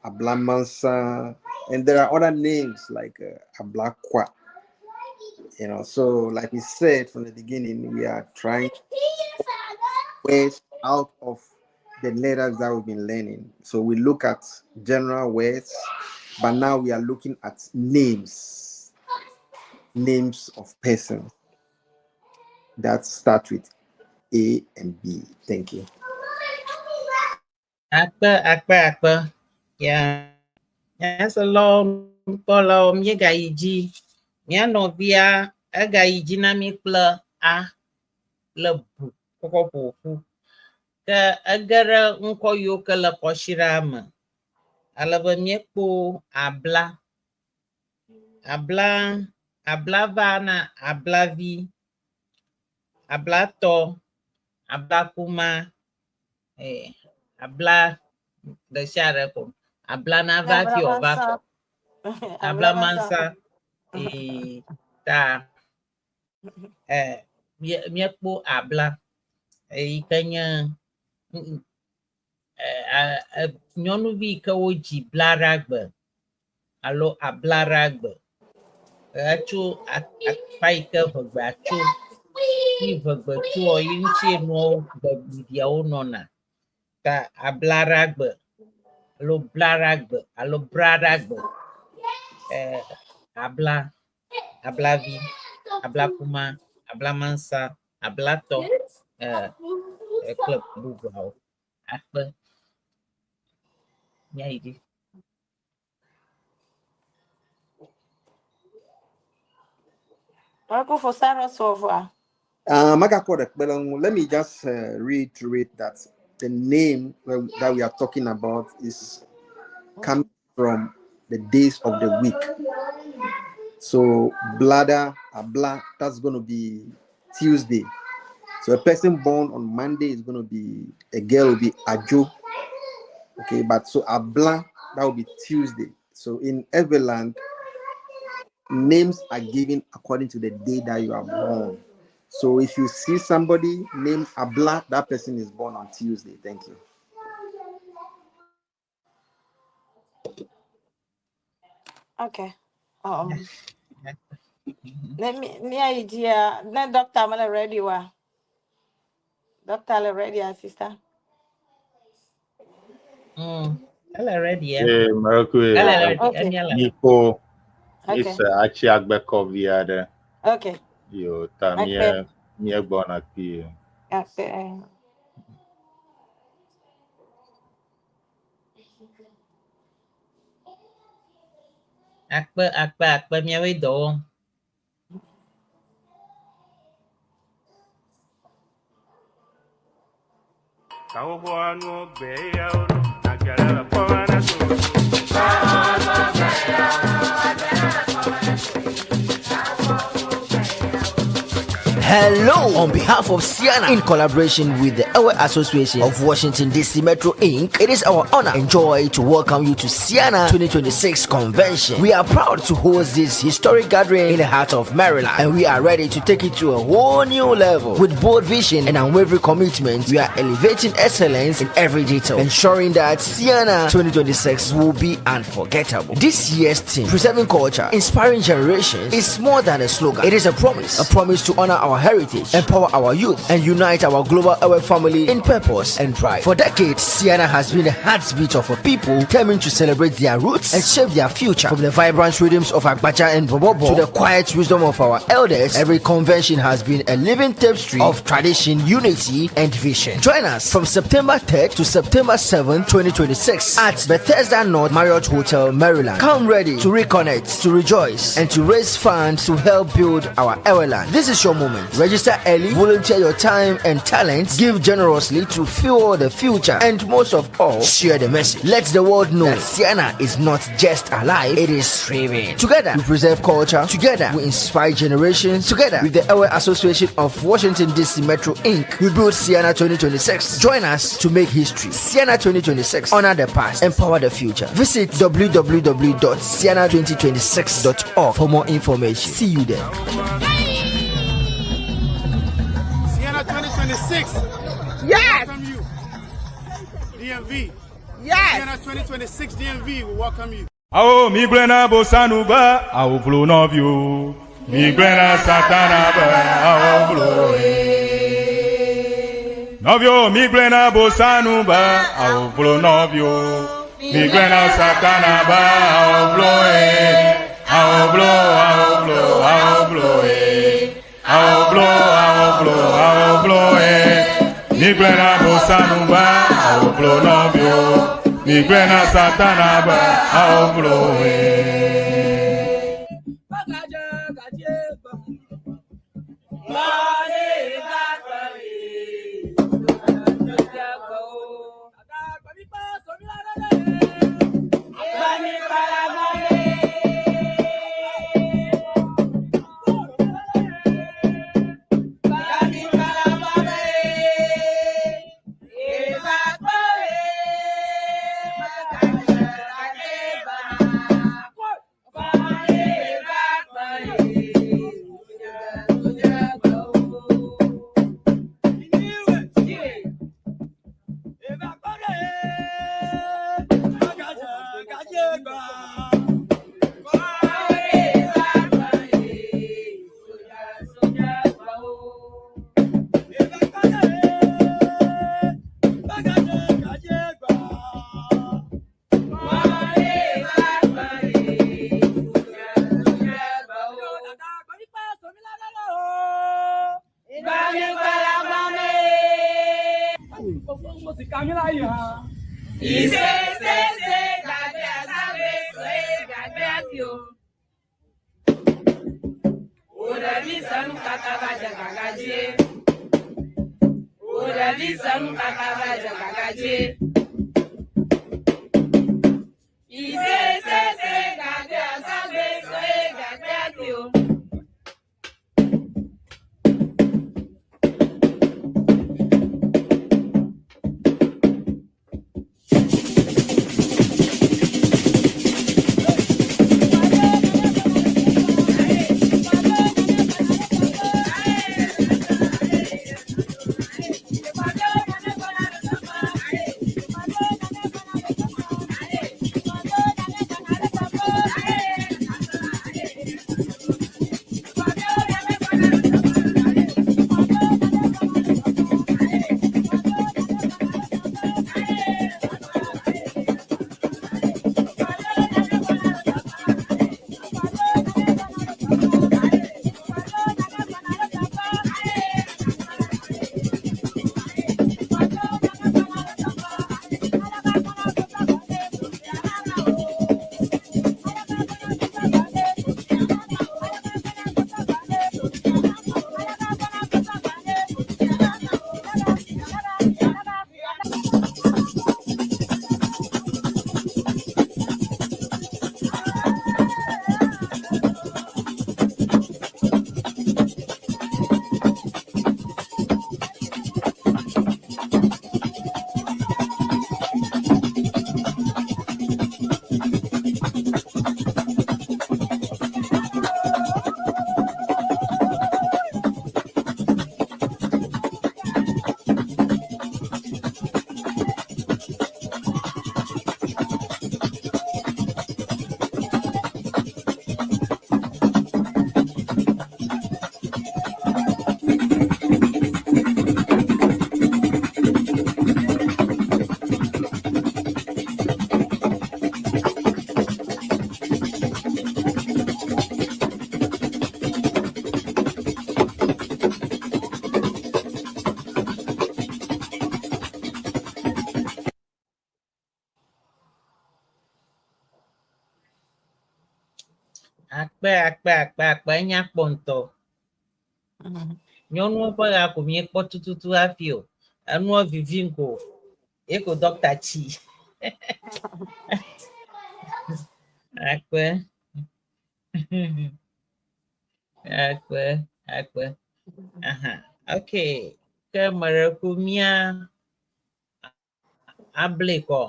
Ablamansa, and there are other names like Ablakwa. You know, so like we said from the beginning, we are trying words out of the letters that we've been learning. So we look at general words, but now we are looking at names, names of persons that start with A and B. Thank you. Akpe, akpe, akpe. Yeah. Nyaselawo nukpɔlawo míegayi dzi. Mía nɔvia egayi dzi na mí kple A kple B kɔkɔ ƒo ƒu. Ke ege ɖe ŋkɔ yiwo ke le kɔsiɖa me. Ale be míekpɔ abla. Abla, abla va na ablavi, ablatɔ, ablakuma, abla ɖe sia ɖe ko. Abla na va fi wòva kɔ. Ablamansa. Ta míekpɔ abla. Eyi ke nye nyɔnuvi yi ke wodzi blaɖagbe alo ablaɖagbe. Etso akpa yi ke ʋegbea tso. Yi ʋegbe tsoa yi ŋutie nuawo gbeɖiɖiawo nɔna. Ta ablaɖagbe alo blaɖagbe alo braɖagbe. Abla, ablavi, ablakuma, ablamansa, ablatɔ kple bubuawo. Akpe. Míayi dzi. Let me just reiterate that the name that we are talking about is coming from the days of the week. So bladder, abla, that's going to be Tuesday. So a person born on Monday is going to be, a girl will be Ajo. Okay, but so abla, that will be Tuesday. So in Everland, names are given according to the day that you are born. So if you see somebody named Abla, that person is born on Tuesday. Thank you. Okay. Let me me idea. Then doctor I'm ready wa. Doctor ready, sister. Hello ready. Yeah. Hey, Mercury. Hello ready. Okay. Nipo. Okay. It's achi agbeko viade. Okay. Yo ta Okay. mie gbɔna kpuie. Okay. Akpe akpe akpe miawoe dɔ wɔm. Hello! On behalf of Sienna, in collaboration with the Ewe Association of Washington DC Metro Inc., it is our honor and joy to welcome you to Sienna 2026 Convention. We are proud to host this historic gathering in the heart of Maryland, and we are ready to take it to a whole new level. With bold vision and unwavering commitment, we are elevating excellence in every detail, ensuring that Sienna 2026 will be unforgettable. This year's theme, Preserving Culture, Inspiring Generations, is more than a slogan. It is a promise to honor our heritage, empower our youth, and unite our global Ewe family in purpose and pride. For decades, Sienna has been the heartbeat of a people determined to celebrate their roots and shape their future. From the vibrant rhythms of Agbaja and Bobobo to the quiet wisdom of our elders, every convention has been a living tapestry of tradition, unity, and vision. Join us from September 3rd to September 7th, 2026 at Bethesda North Marriott Hotel, Maryland. Come ready to reconnect, to rejoice, and to raise funds to help build our Eweland. This is your moment. Register early, volunteer your time and talents, give generously to fuel the future, and most of all, share the message. Let the world know that Sienna is not just alive, it is thriving. Together, we preserve culture. Together, we inspire generations. Together, with the Ewe Association of Washington DC Metro Inc., we build Sienna 2026. Join us to make history. Sienna 2026. Honor the past, empower the future. Visit www.sienna2026.org for more information. See you there. Sienna 2026. Yes. Welcome you. DMV. Yes. Sienna 2026 DMV will welcome you. Awo mi gblɔna bosanu be awo vlo nɔviwo. Mi gblɔna satana be awo vlo ye. Nɔviwo mi gblɔna bosanu be awo vlo nɔviwo. Mi gblɔna satana be awo vlo ye. Awo vlo awo vlo awo vlo ye. Awo vlo awo vlo awo vlo ye. Mi gblɔna bosanu be awo vlo nɔviwo. Mi gblɔna satana be awo vlo ye. Bye. Akpe akpe akpe akpe enya kpɔ ŋutɔ. Nyɔnuwo ƒe ɣea ko míekpɔ tututu hafi o. Enua vivim ko. Ye ko dɔkta tsi. Akpe. Akpe akpe. Aha. Okay. Ke meɖe ku mía able kɔ.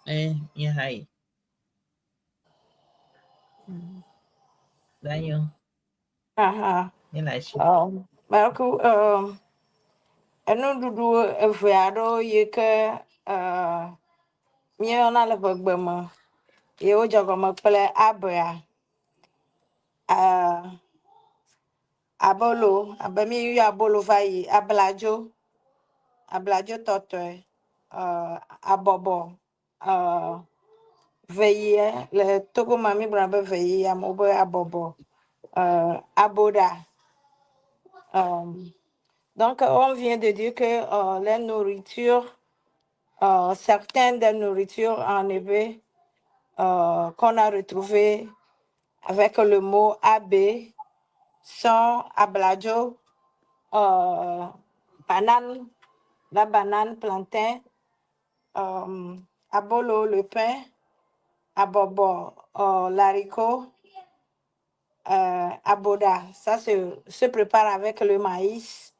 Eh, mía ha yi. Danyo. Aha. Míele asi. Meku enuɖuɖu eve aɖewo yi ke míeyɔna le ʋegbe me ye wodze gɔme kple abea. Abolo, abe míeyɔ abolo va yi, abladzo, abladzo tɔtɔe, abɔbɔ, veyie le Togo me míegblɔna be veyie, amewo be abɔbɔ, aboɖa. Donc on vient de dire que les nourritures, certaines des nourritures en éwé qu'on a retrouvées avec le mot AB sont abladzo, banane, la banane plantain, abolo, le pain, abobo, l'haricot, aboda. Ça se prépare avec le maïs.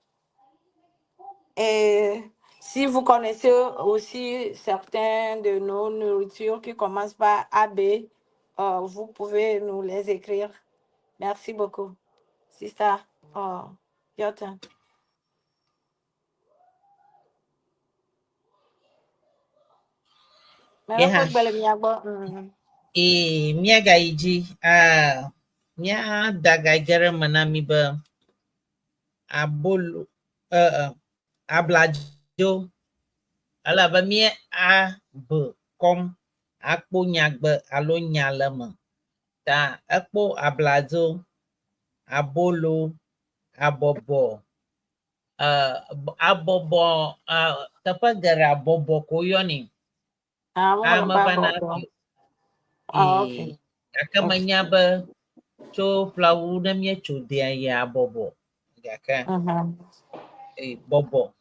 Et si vous connaissez aussi certains de nos nourritures qui commencent par AB, vous pouvez nous les écrire. Merci beaucoup. Sister, your turn. Yeha. Ee, míagayi dzi. Ah, míada ga ge ɖe eme na mi be abolo, abladzo, elabe mí a b kɔm akpo nyagbe alo nya le eme. Ta ekpo abladzo, abolo, abɔbɔ. Abɔbɔ teƒe geɖe abɔbɔ ko woyɔnɛ. Ah, mo Ame ba vana bɔbɔ. hafi. Ah, okay. Ee, gake menya be tso flawu ne míetso dea yi abɔbɔ gake ee, bɔbɔ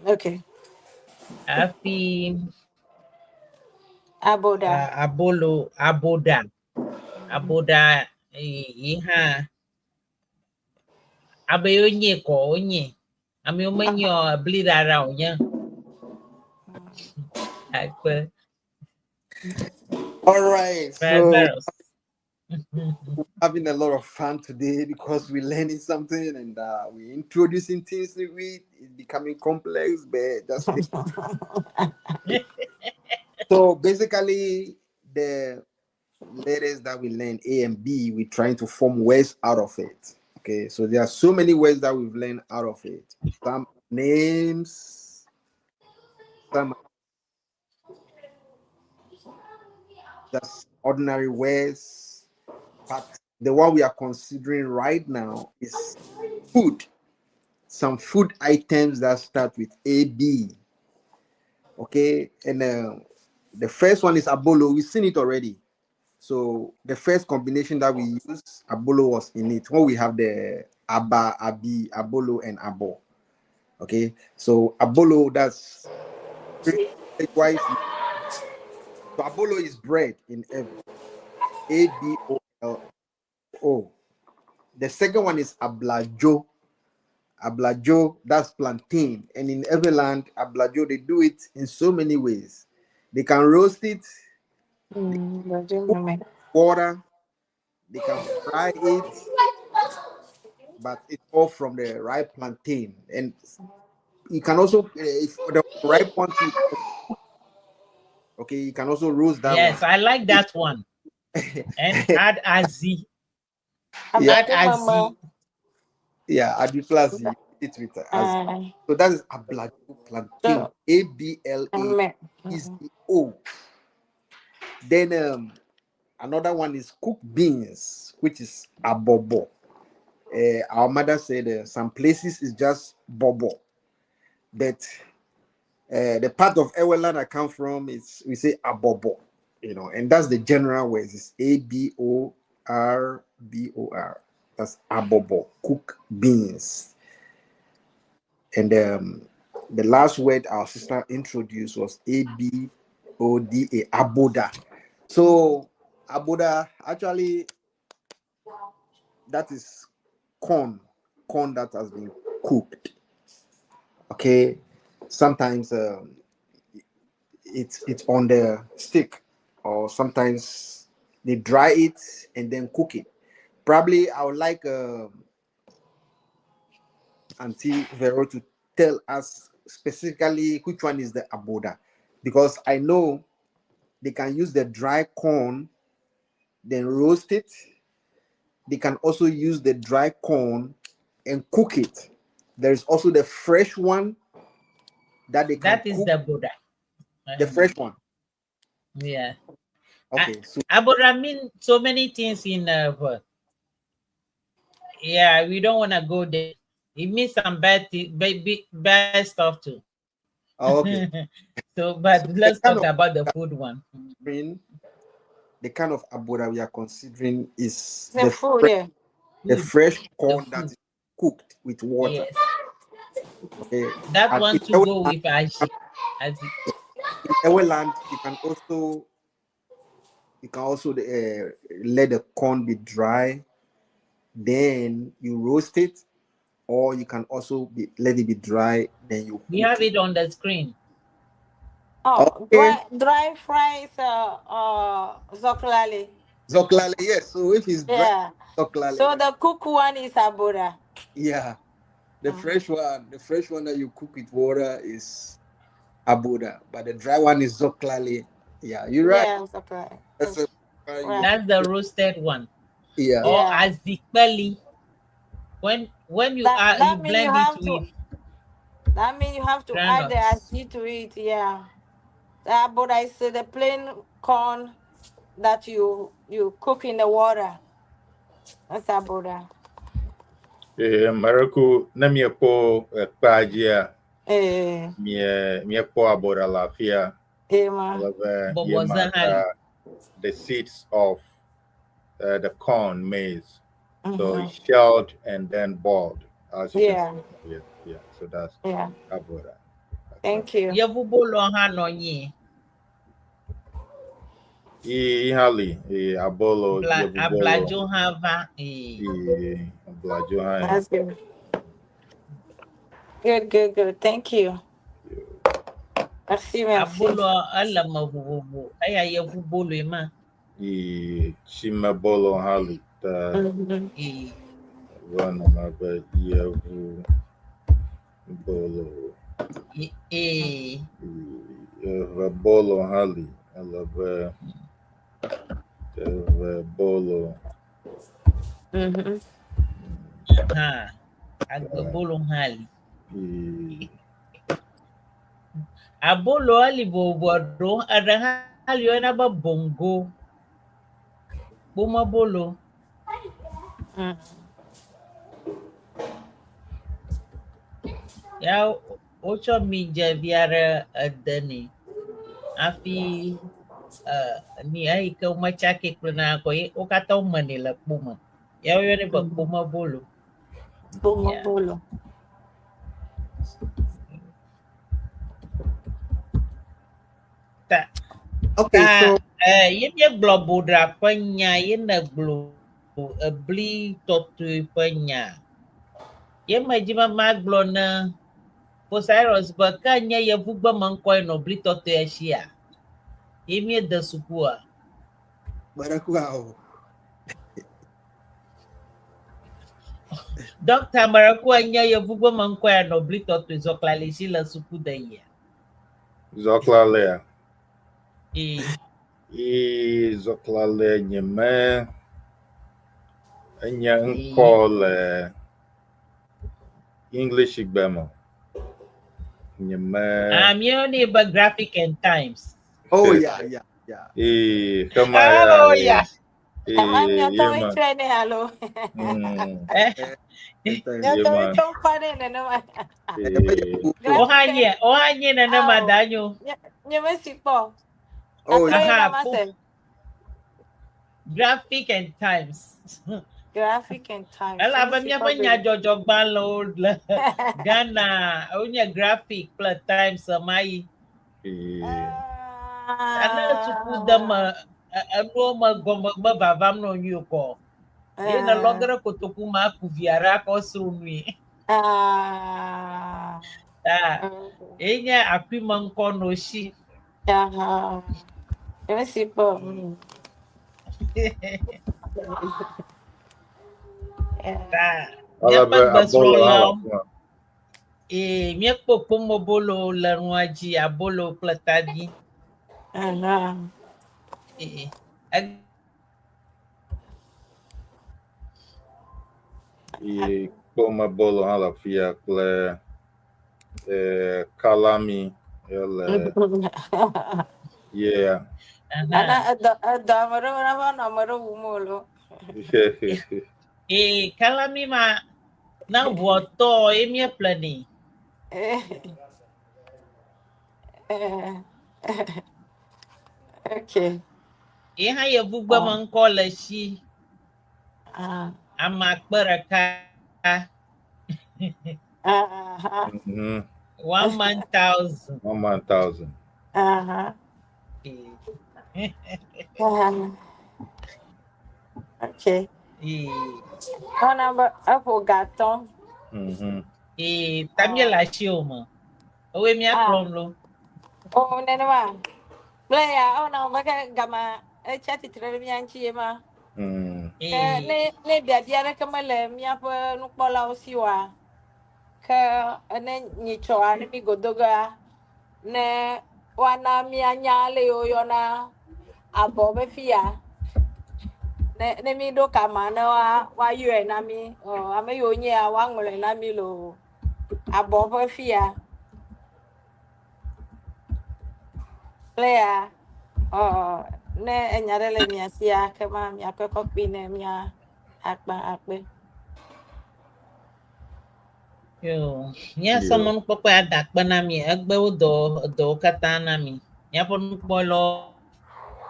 Okay. hafi Aboda. Abolo aboɖa aboɖa yi hã abe yewo nye kɔ wonye ame yiwo menye o bli ɖaɖa wònye akpe. All right. So Barbaros. having a lot of fun today because we're learning something and we're introducing things to it. It's becoming complex, but that's it. So basically, the letters that we learn A and B, we're trying to form words out of it. Okay, so there are so many words that we've learned out of it. Some names, some just ordinary words, but the one we are considering right now is food. Some food items that start with A B. Okay, and the first one is abolo. We've seen it already. So the first combination that we used, abolo was in it. When we have the aba, abi, abolo, and abo. Okay, so abolo, that's likewise. So abolo is bread in every A B O L O. The second one is ablajo. Ablajo, that's plantain. And in every land, ablajo, they do it in so many ways. They can roast it, water, they can fry it, but it's all from the ripe plantain. And you can also, if the ripe one, too, okay, you can also roast that Yes, one. I like that one. And add azi. Yeah. Add azi. Yeah, adi plus you eat with azi. So that is ablajo plantain. So, A B L A E C O. Then another one is cooked beans, which is abobo. Our mother said some places is just bobo, but the part of Eweland I come from is we say abobo, you know, and that's the general words. It's A B O R B O R. That's abobo, cook beans. And the last word our sister introduced was A B O D A, aboda. So aboda actually that is corn, corn that has been cooked. Okay, sometimes it's on the stick, or sometimes they dry it and then cook it. Probably I would like Auntie Vero to tell us specifically which one is the aboda, because I know they can use the dry corn, then roast it. They can also use the dry corn and cook it. There is also the fresh one that they can That is cook. the Buddha. The fresh one. Yeah. Okay. So Aboda mean so many things in yeah, we don't want to go there. It means some bad bad stuff too. Oh, okay. So, but So the let's kind talk of about the food one. The kind of aboda we are considering is The food, yeah. the Food. fresh The corn that food. is cooked with water. Yes. Okay. That And one in to go Ewe with aji. Aji. In Ewe land, you can also let the corn be dry, then you roast it, or you can also let it be dry, then you We cook have it on the screen. Oh, Okay. dry fries, zoklale. Zoklale, yes. So if it's dry, Yeah. zoklale. So the cook one is aboda. Yeah. The fresh one that you cook with water is aboda, but the dry one is zoklale. Yeah, you're right. Yeah, zoklale. That's a, Right. That's the roasted one. Yeah. Or Yeah. azikpeli. When you That, add, that you mean you blend have it to with That means you have to add the groundnuts. azi to it, yeah. The aboda is the plain corn that you cook in the water. That's aboda. Ee, mereku ne miekpɔ ekpea dzia, Ee, mie miekpɔ aboɖa le afia. ema. Ale be Bɔbɔze yema hã li. ta the seeds of the corn maize. So it's shelled and then boiled, as you Yeah. can see. Yeah, yeah. So that's Yeah. aboda. Thank you. Yevubolo hã nɔ anyi. Ihali, abolo, Bla, yevubolo, abladzo hã va. Ee. abladzo hã. That's good. Good, good, good. Thank you. Merci, merci. Abolo ele me vovovo. Eya yevuboloe ma. Chimebolo hã li ta Ee. va nɔna be yevubolo. Ee. Evebolo hã li ele be evebolo. Hã. Agbebolo hã li. Abolo eli vovovo ɖewo eɖe hã li woyɔna be bongo. Kpomebolo. Ya wotsɔ midze vi aɖe ede nɛ hafi ni eyi ke wometsakɛ kple nane kɔ ye wo katã womenɛ le kpo me. Ya woyɔnɛ be kpomebolo. Kpomebolo. Ta Okay, ta so ye míegblɔ boɖa ƒe nya ye negblɔ ebli tɔtɔe ƒe nya. Ye medzi be magblɔ ne Osiris be ke nye yevugbe me ŋkɔe nɔ bli tɔtɔe sia. Ye míede sukua. Merekua o. Dɔkta Merekua nye yevugbe me ŋkɔe nɔ bli tɔtɔe zɔklalisi le suku de yia. Zɔklalea. Ee. Ee, zɔklalea nye me enye ŋkɔ le English gbe me. Nye me. Ah, míeyɔnɛ be Graphic and Times. Oh yeah, yeah, yeah. Ee, xema ya. Oh yeah. Ee, Ama miatɔwoe yema. tsɔe nɛ alo? Miatɔwoe Yema. tsɔ ŋkɔ nɛ nenema. Ee. Wohã nye, wohã nye nenema Ao. danyo. Nye mesi kpɔ. Oh Gatrɔ ye Aha, na ma po- se. Graphic and Times. Graphic and Times. Elabe Mesi míaƒe kpɔ be. nyadzɔdzɔgbalẽwo le Ghana wonye Graphic kple Times ɣemaɣi. Ee. Ane suku de me enuwo me gɔme me vavam nɔ nyuie o kɔ. Ye ne lɔ ge ɖe kotoku me aku vi aɖe akɔ sro nui. Ah. Ta ye nye akuime ŋkɔ nɔ si. Aha. Mesi kpɔ. Ta Ale míaƒe be abolo hã le gbesrɔ̃lawo afi ma. ee míekpɔ kpomebolo le nua dzi abolo kple tadi. Aha. Ee. Ee, kpomebolo hã le afi ya kple kalami ele yeah. Ana edɔ edɔ ame ɖewo na va nɔ ame ɖewo wum o lo. Ee kalami ma na ʋua tɔ ye míeƒlenɛ. Okay. Ye hã yevugbe me ŋkɔ le si. Ah. Ame akpe ɖeka. Aha. 1 man 1,000. 1 man 1,000. Aha. Ee. Okay. Ee. Ɔna be eƒo gatɔ. Ee, ta míele asiwò me. Ewoe míakplɔm ɖo. O nenema. Kple ya ɔna be ke gama etsi atsitre ɖe mía ŋuti ye ma. Ke ne ne biabia aɖeke mele míaƒe nukpɔlawo si oa, ke ne nyitsɔa ne mi godo gea, ne woana míanya ale yi woyɔna abɔ be fi ya. Ne ne mi ɖo kama ne woa woayɔe na mi. Ɔ ame yiwo nyea woaŋlɔe na mi loo. Abɔ ƒe fi ya. Kple ya ɔ ne enya ɖe le mia sia kema miakɔe kɔ kpi ne mía akpa akpe. Yo, míasɔ mɔnukpɔkpɔ ya da akpe na mi. Egbewo dɔ edɔwo katã na mi. Míaƒe nukpɔlawo,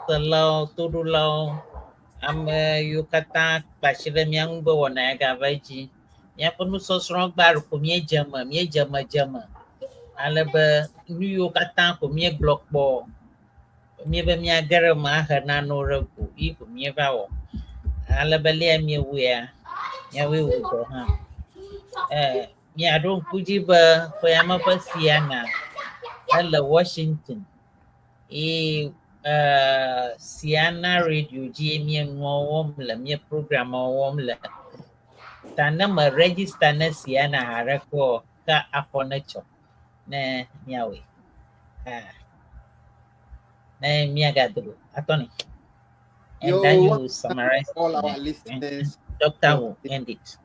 selawo, toɖolawo, ame yiwo katã kpe asi ɖe mía ŋu be wɔna ya gava edzi. Míaƒe nusɔsrɔ̃ gba ko míedze eme, míedze eme dze eme. Ale be nu yiwo katã ko míegblɔ kpɔ, míebe míage ɖe eme ahe nanewo ɖe go yi ko míeva wɔ. Ale be lea míewɔea, míawoe wɔ dɔ hã. Eh, míaɖo ŋku dzi be ƒe ya me ƒe Siana ele Washington eye eh, Siana Radio dzie míenua wɔm le, mía programua wɔm le. Ta ne me register ne Siana haɖeke o, ke afɔ netsɔ ne míawɔe. Ah. Ne míagado go. Attorney. And Yo, then we you want will to thank summarize all our and listeners Doctor for will end it.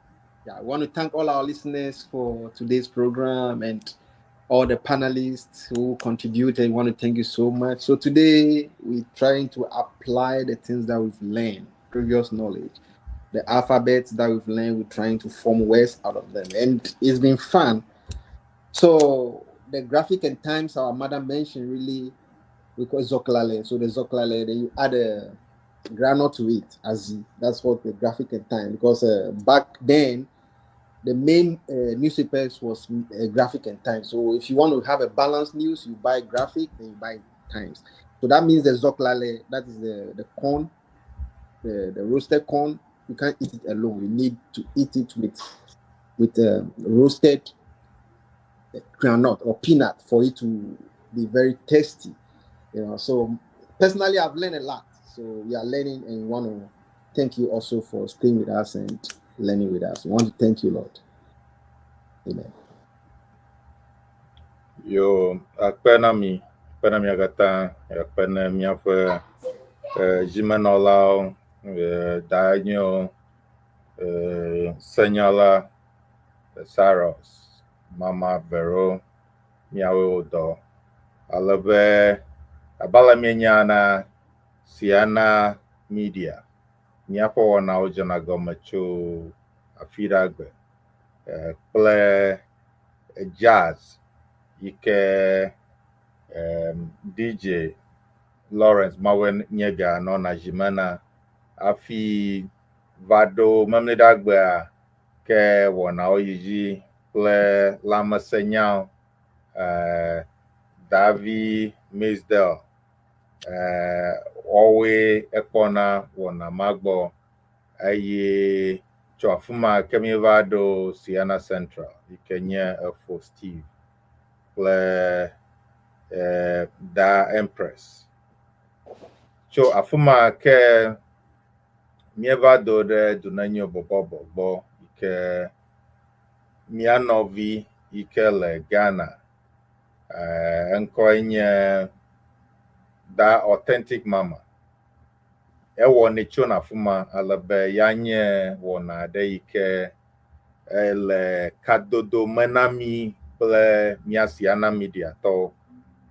Yeah, I want to thank all our listeners for today's program and all the panelists who contributed. We want to thank you so much. So today we're trying to apply the things that we've learned, previous knowledge, the alphabets that we've learned. We're trying to form words out of them, and it's been fun. So the graphic and times our mother mentioned really, we call Zoklale. So the Zoklale, then you add a granite to it, as that's what the graphic and time, because back then the main newspapers was graphic and time. So if you want to have a balanced news, you buy graphic and you buy times. So that means the Zoklale, that is the corn, the roasted corn. You can't eat it alone. You need to eat it with roasted groundnut or peanut for it to be very tasty. You know, so personally, I've learned a lot. So we are learning and want to thank you also for staying with us and learning with us. We want to thank you, Lord. Amen. Yo, akpe na mi, akpe na mia katã, akpe na míaƒe zimenɔlawo, danyewo, senyala Saros, Mama Vero, míawoe wɔ dɔ. Ale be abe ale míenya na Siana Media, míaƒe wɔnawo dzena gɔme tso afi ɖe agbe kple jazz yi ke DJ Lawrence Mawe nye ga nɔna zime hafi va ɖo Memleɖagbea ke wɔnawo yi dzi kple lãmesẽnyawo Davi Misdel woawoe ekpɔna wɔna ma gbɔ eye tso afi ma ke míeva ɖo Siana Central yi ke nye efo Steve kple Da Empress. Tso afi ma ke míeva do ɖe Dunenyo bɔbɔbɔ gbɔ yi ke mía nɔvi yi ke le Ghana eŋkɔe nye Da Authentic Mama. Ewɔnɛ tsona afi ma ale be ya nye wɔna aɖe yi ke ele kadodo me na mí kple mía Siana Media tɔwo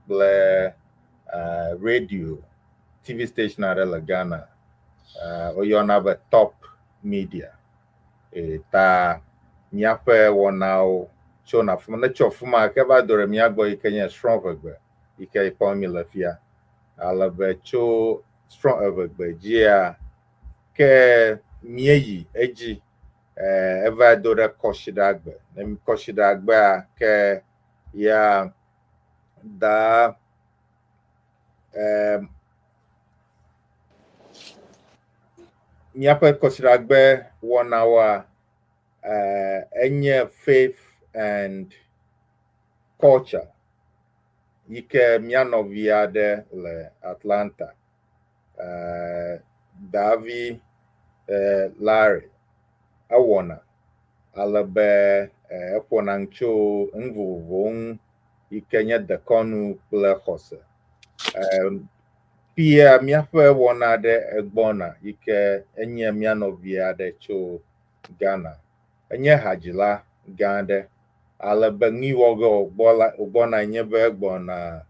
kple radio TV station aɖe le Ghana. Woyɔna be Top Media. Ta míaƒe wɔnawo tsona afi ma. Ne tso afi ma ke va do ɖe mía gbɔ yi ke nye Srɔ̃ʋegbe yi ke kpɔm mi le fia. Ale be tso Srɔ̃ʋegbe dzia ke míeyi edzi eva do ɖe Kɔsiɖagbe. Ne Kɔsiɖagbea ke ya da míaƒe Kɔsiɖagbe wɔnawoa enye Faith and Culture yi ke mía nɔvi aɖe le Atlanta Davi Larry ewɔna ale be eƒona nu tso nu vovovowo ŋu yi ke nye dekɔnu kple xɔse. Fia míaƒe wɔna aɖe egbɔna yi ke enye mía nɔvi aɖe tso Ghana. Enye hadzila gã aɖe ale be nu yi wɔ ge wògbɔna nye be egbɔna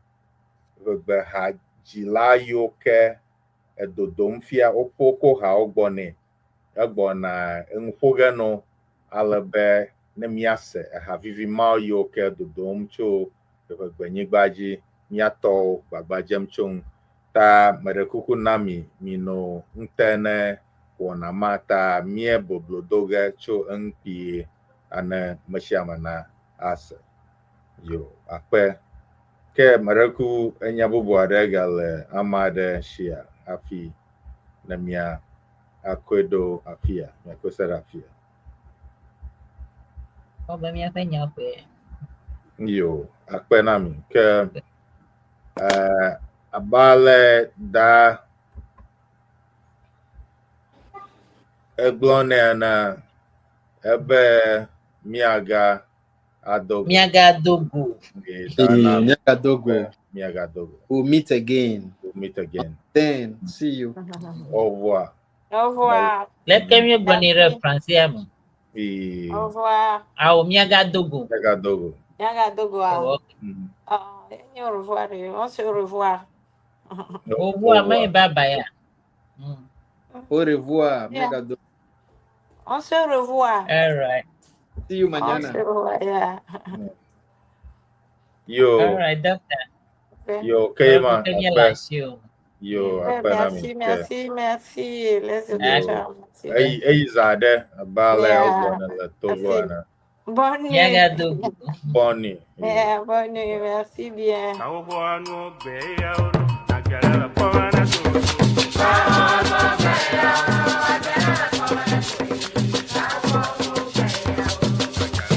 ʋegbehadzila yiwo ke edodom fia woƒe ko hawo gbɔ nɛ. Egbɔna enu ƒo ge no ale be ne míase eha vivi mawo yiwo ke dodom tso ʋeʋegbenyigba dzi míatɔwo gbagba dzem tso ŋu. Ta meɖe kuku na mi mino ŋute ne wɔna ma ta mía boblo do ge tso eŋu kpuie ane me sia ame na ase. Yo akpe. Ke meɖe ku enya bubu aɖe gale ame aɖe shia hafi ne mía akɔe ɖo afia, míakɔe se ɖe afia. Kpɔ be míaƒe nya koe. Yo, akpe na mi. Ke abe ale da egblɔ nɛ ene ebe míaga ado go. Míagado go. Míagado go. Míagado go. We'll meet again. We'll meet again. Then see you. Au revoir. Au revoir. Leke míegblɔnɛ ɖe Francia me. Au revoir. Awo míagado go. Míagado go. Míagado go. Oh, Ah, au revoir. On se revoit. Au revoir, mais bye bye. Au revoir. Yeah. Míagado. On se revoit. All right. See you On mañana. se revoit, yeah. Yo. All right, doctor. Yo, Keima. Akpe Akpe. asi o. Yo, Ouais, akpe na mi. merci, merci, merci, les auditeurs. Merci. Eyi eyi zã ɖe abe ale Yeah. wogblɔnɛ le Togo Merci. ene. Bonne nuit. Míagado go. Bonne nuit. Yeah, bonne nuit, merci bien.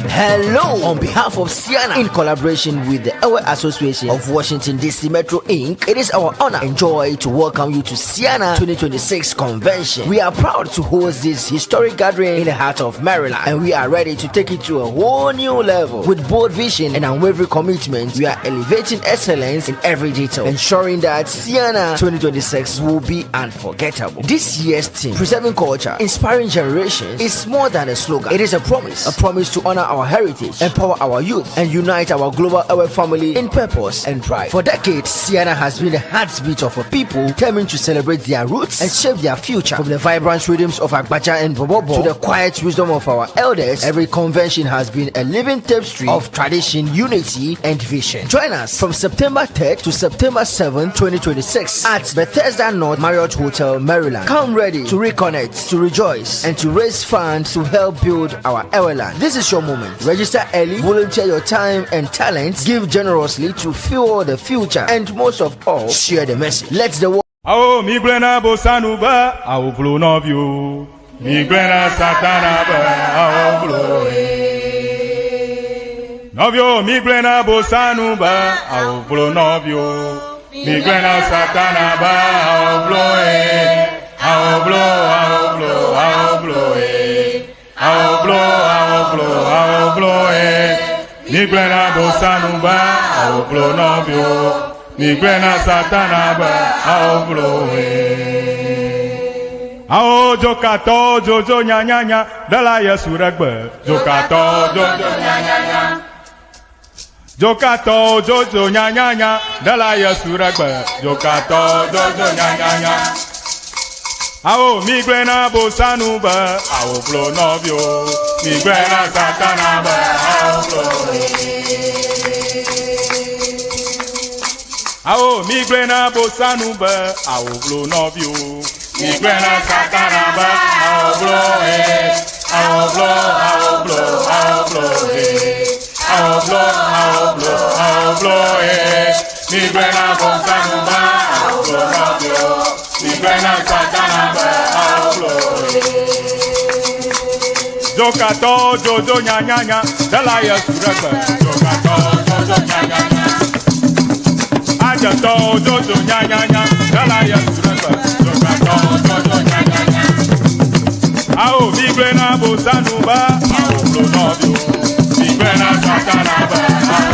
Hello! On behalf of Sienna, in collaboration with the Ewe Association of Washington DC Metro Inc., it is our honor and joy to welcome you to Sienna 2026 Convention. We are proud to host this historic gathering in the heart of Maryland, and we are ready to take it to a whole new level. With bold vision and unwavering commitment, we are elevating excellence in every detail, ensuring that Sienna 2026 will be unforgettable. This year's theme, Preserving Culture, Inspiring Generations, is more than a slogan. It is a promise to honor our heritage, empower our youth, and unite our global Ewe family in purpose and pride. For decades, Sienna has been the heartbeat of a people determined to celebrate their roots and shape their future. From the vibrant rhythms of Agbadza and Bobobo to the quiet wisdom of our elders, every convention has been a living tapestry of tradition, unity, and vision. Join us from September 3rd to September 7th, 2026 at Bethesda North Marriott Hotel, Maryland. Come ready to reconnect, to rejoice, and to raise funds to help build our Eweland. This is your moment. Register early, volunteer your time and talents, give generously to fuel the future, and most of all, share the message. Let the world Awo mi gblẽ na bosanu be awo vlo nɔviwo. Mi gblẽ na satana be awo vlo ye. Nɔviwo mi gblẽ na bosanu be awo vlo nɔviwo. Mi gblẽ na satana be awo vlo ye. Awo vlo awo vlo awo vlo ye. Awo vlo awo vlo awo vlo ye. Mi gblẽ na bosanu be awo vlo nɔviwo. Mi gblẽ na satana be awo vlo ye. Awo dzokatɔ dzodzo nyanyanya ɖela Yesu ɖe gbe. Dzokatɔ dzodzo nyanyanya. Dzokatɔ dzodzo nyanyanya ɖela Yesu ɖe gbe. Dzokatɔ dzodzo nyanyanya. Awo mi gblẽ na bosanu be awo vlo nɔviwo. Mi gblẽ na satana be awo vlo ye. Awo mi gblẽ na bosanu be awo vlo nɔviwo. Mi gblẽ na satana be awo vlo ye. Awo vlo awo vlo awo vlo ye. Awo vlo awo vlo awo vlo ye. Mi gblẽ na bosanu be awo vlo nɔviwo. Mi gblẽ na satana be awo vlo ye. Dzokatɔ dzodzo nyanyanya ɖela Yesu ɖe gbe. Dzokatɔ dzodzo nyanyanya. Adzetɔ dzodzo nyanyanya ɖela Yesu ɖe gbe. Dzokatɔ dzodzo nyanyanya. Awo mi gblẽ na bosanu be awo vlo nɔviwo. Mi gblẽ na satana be awo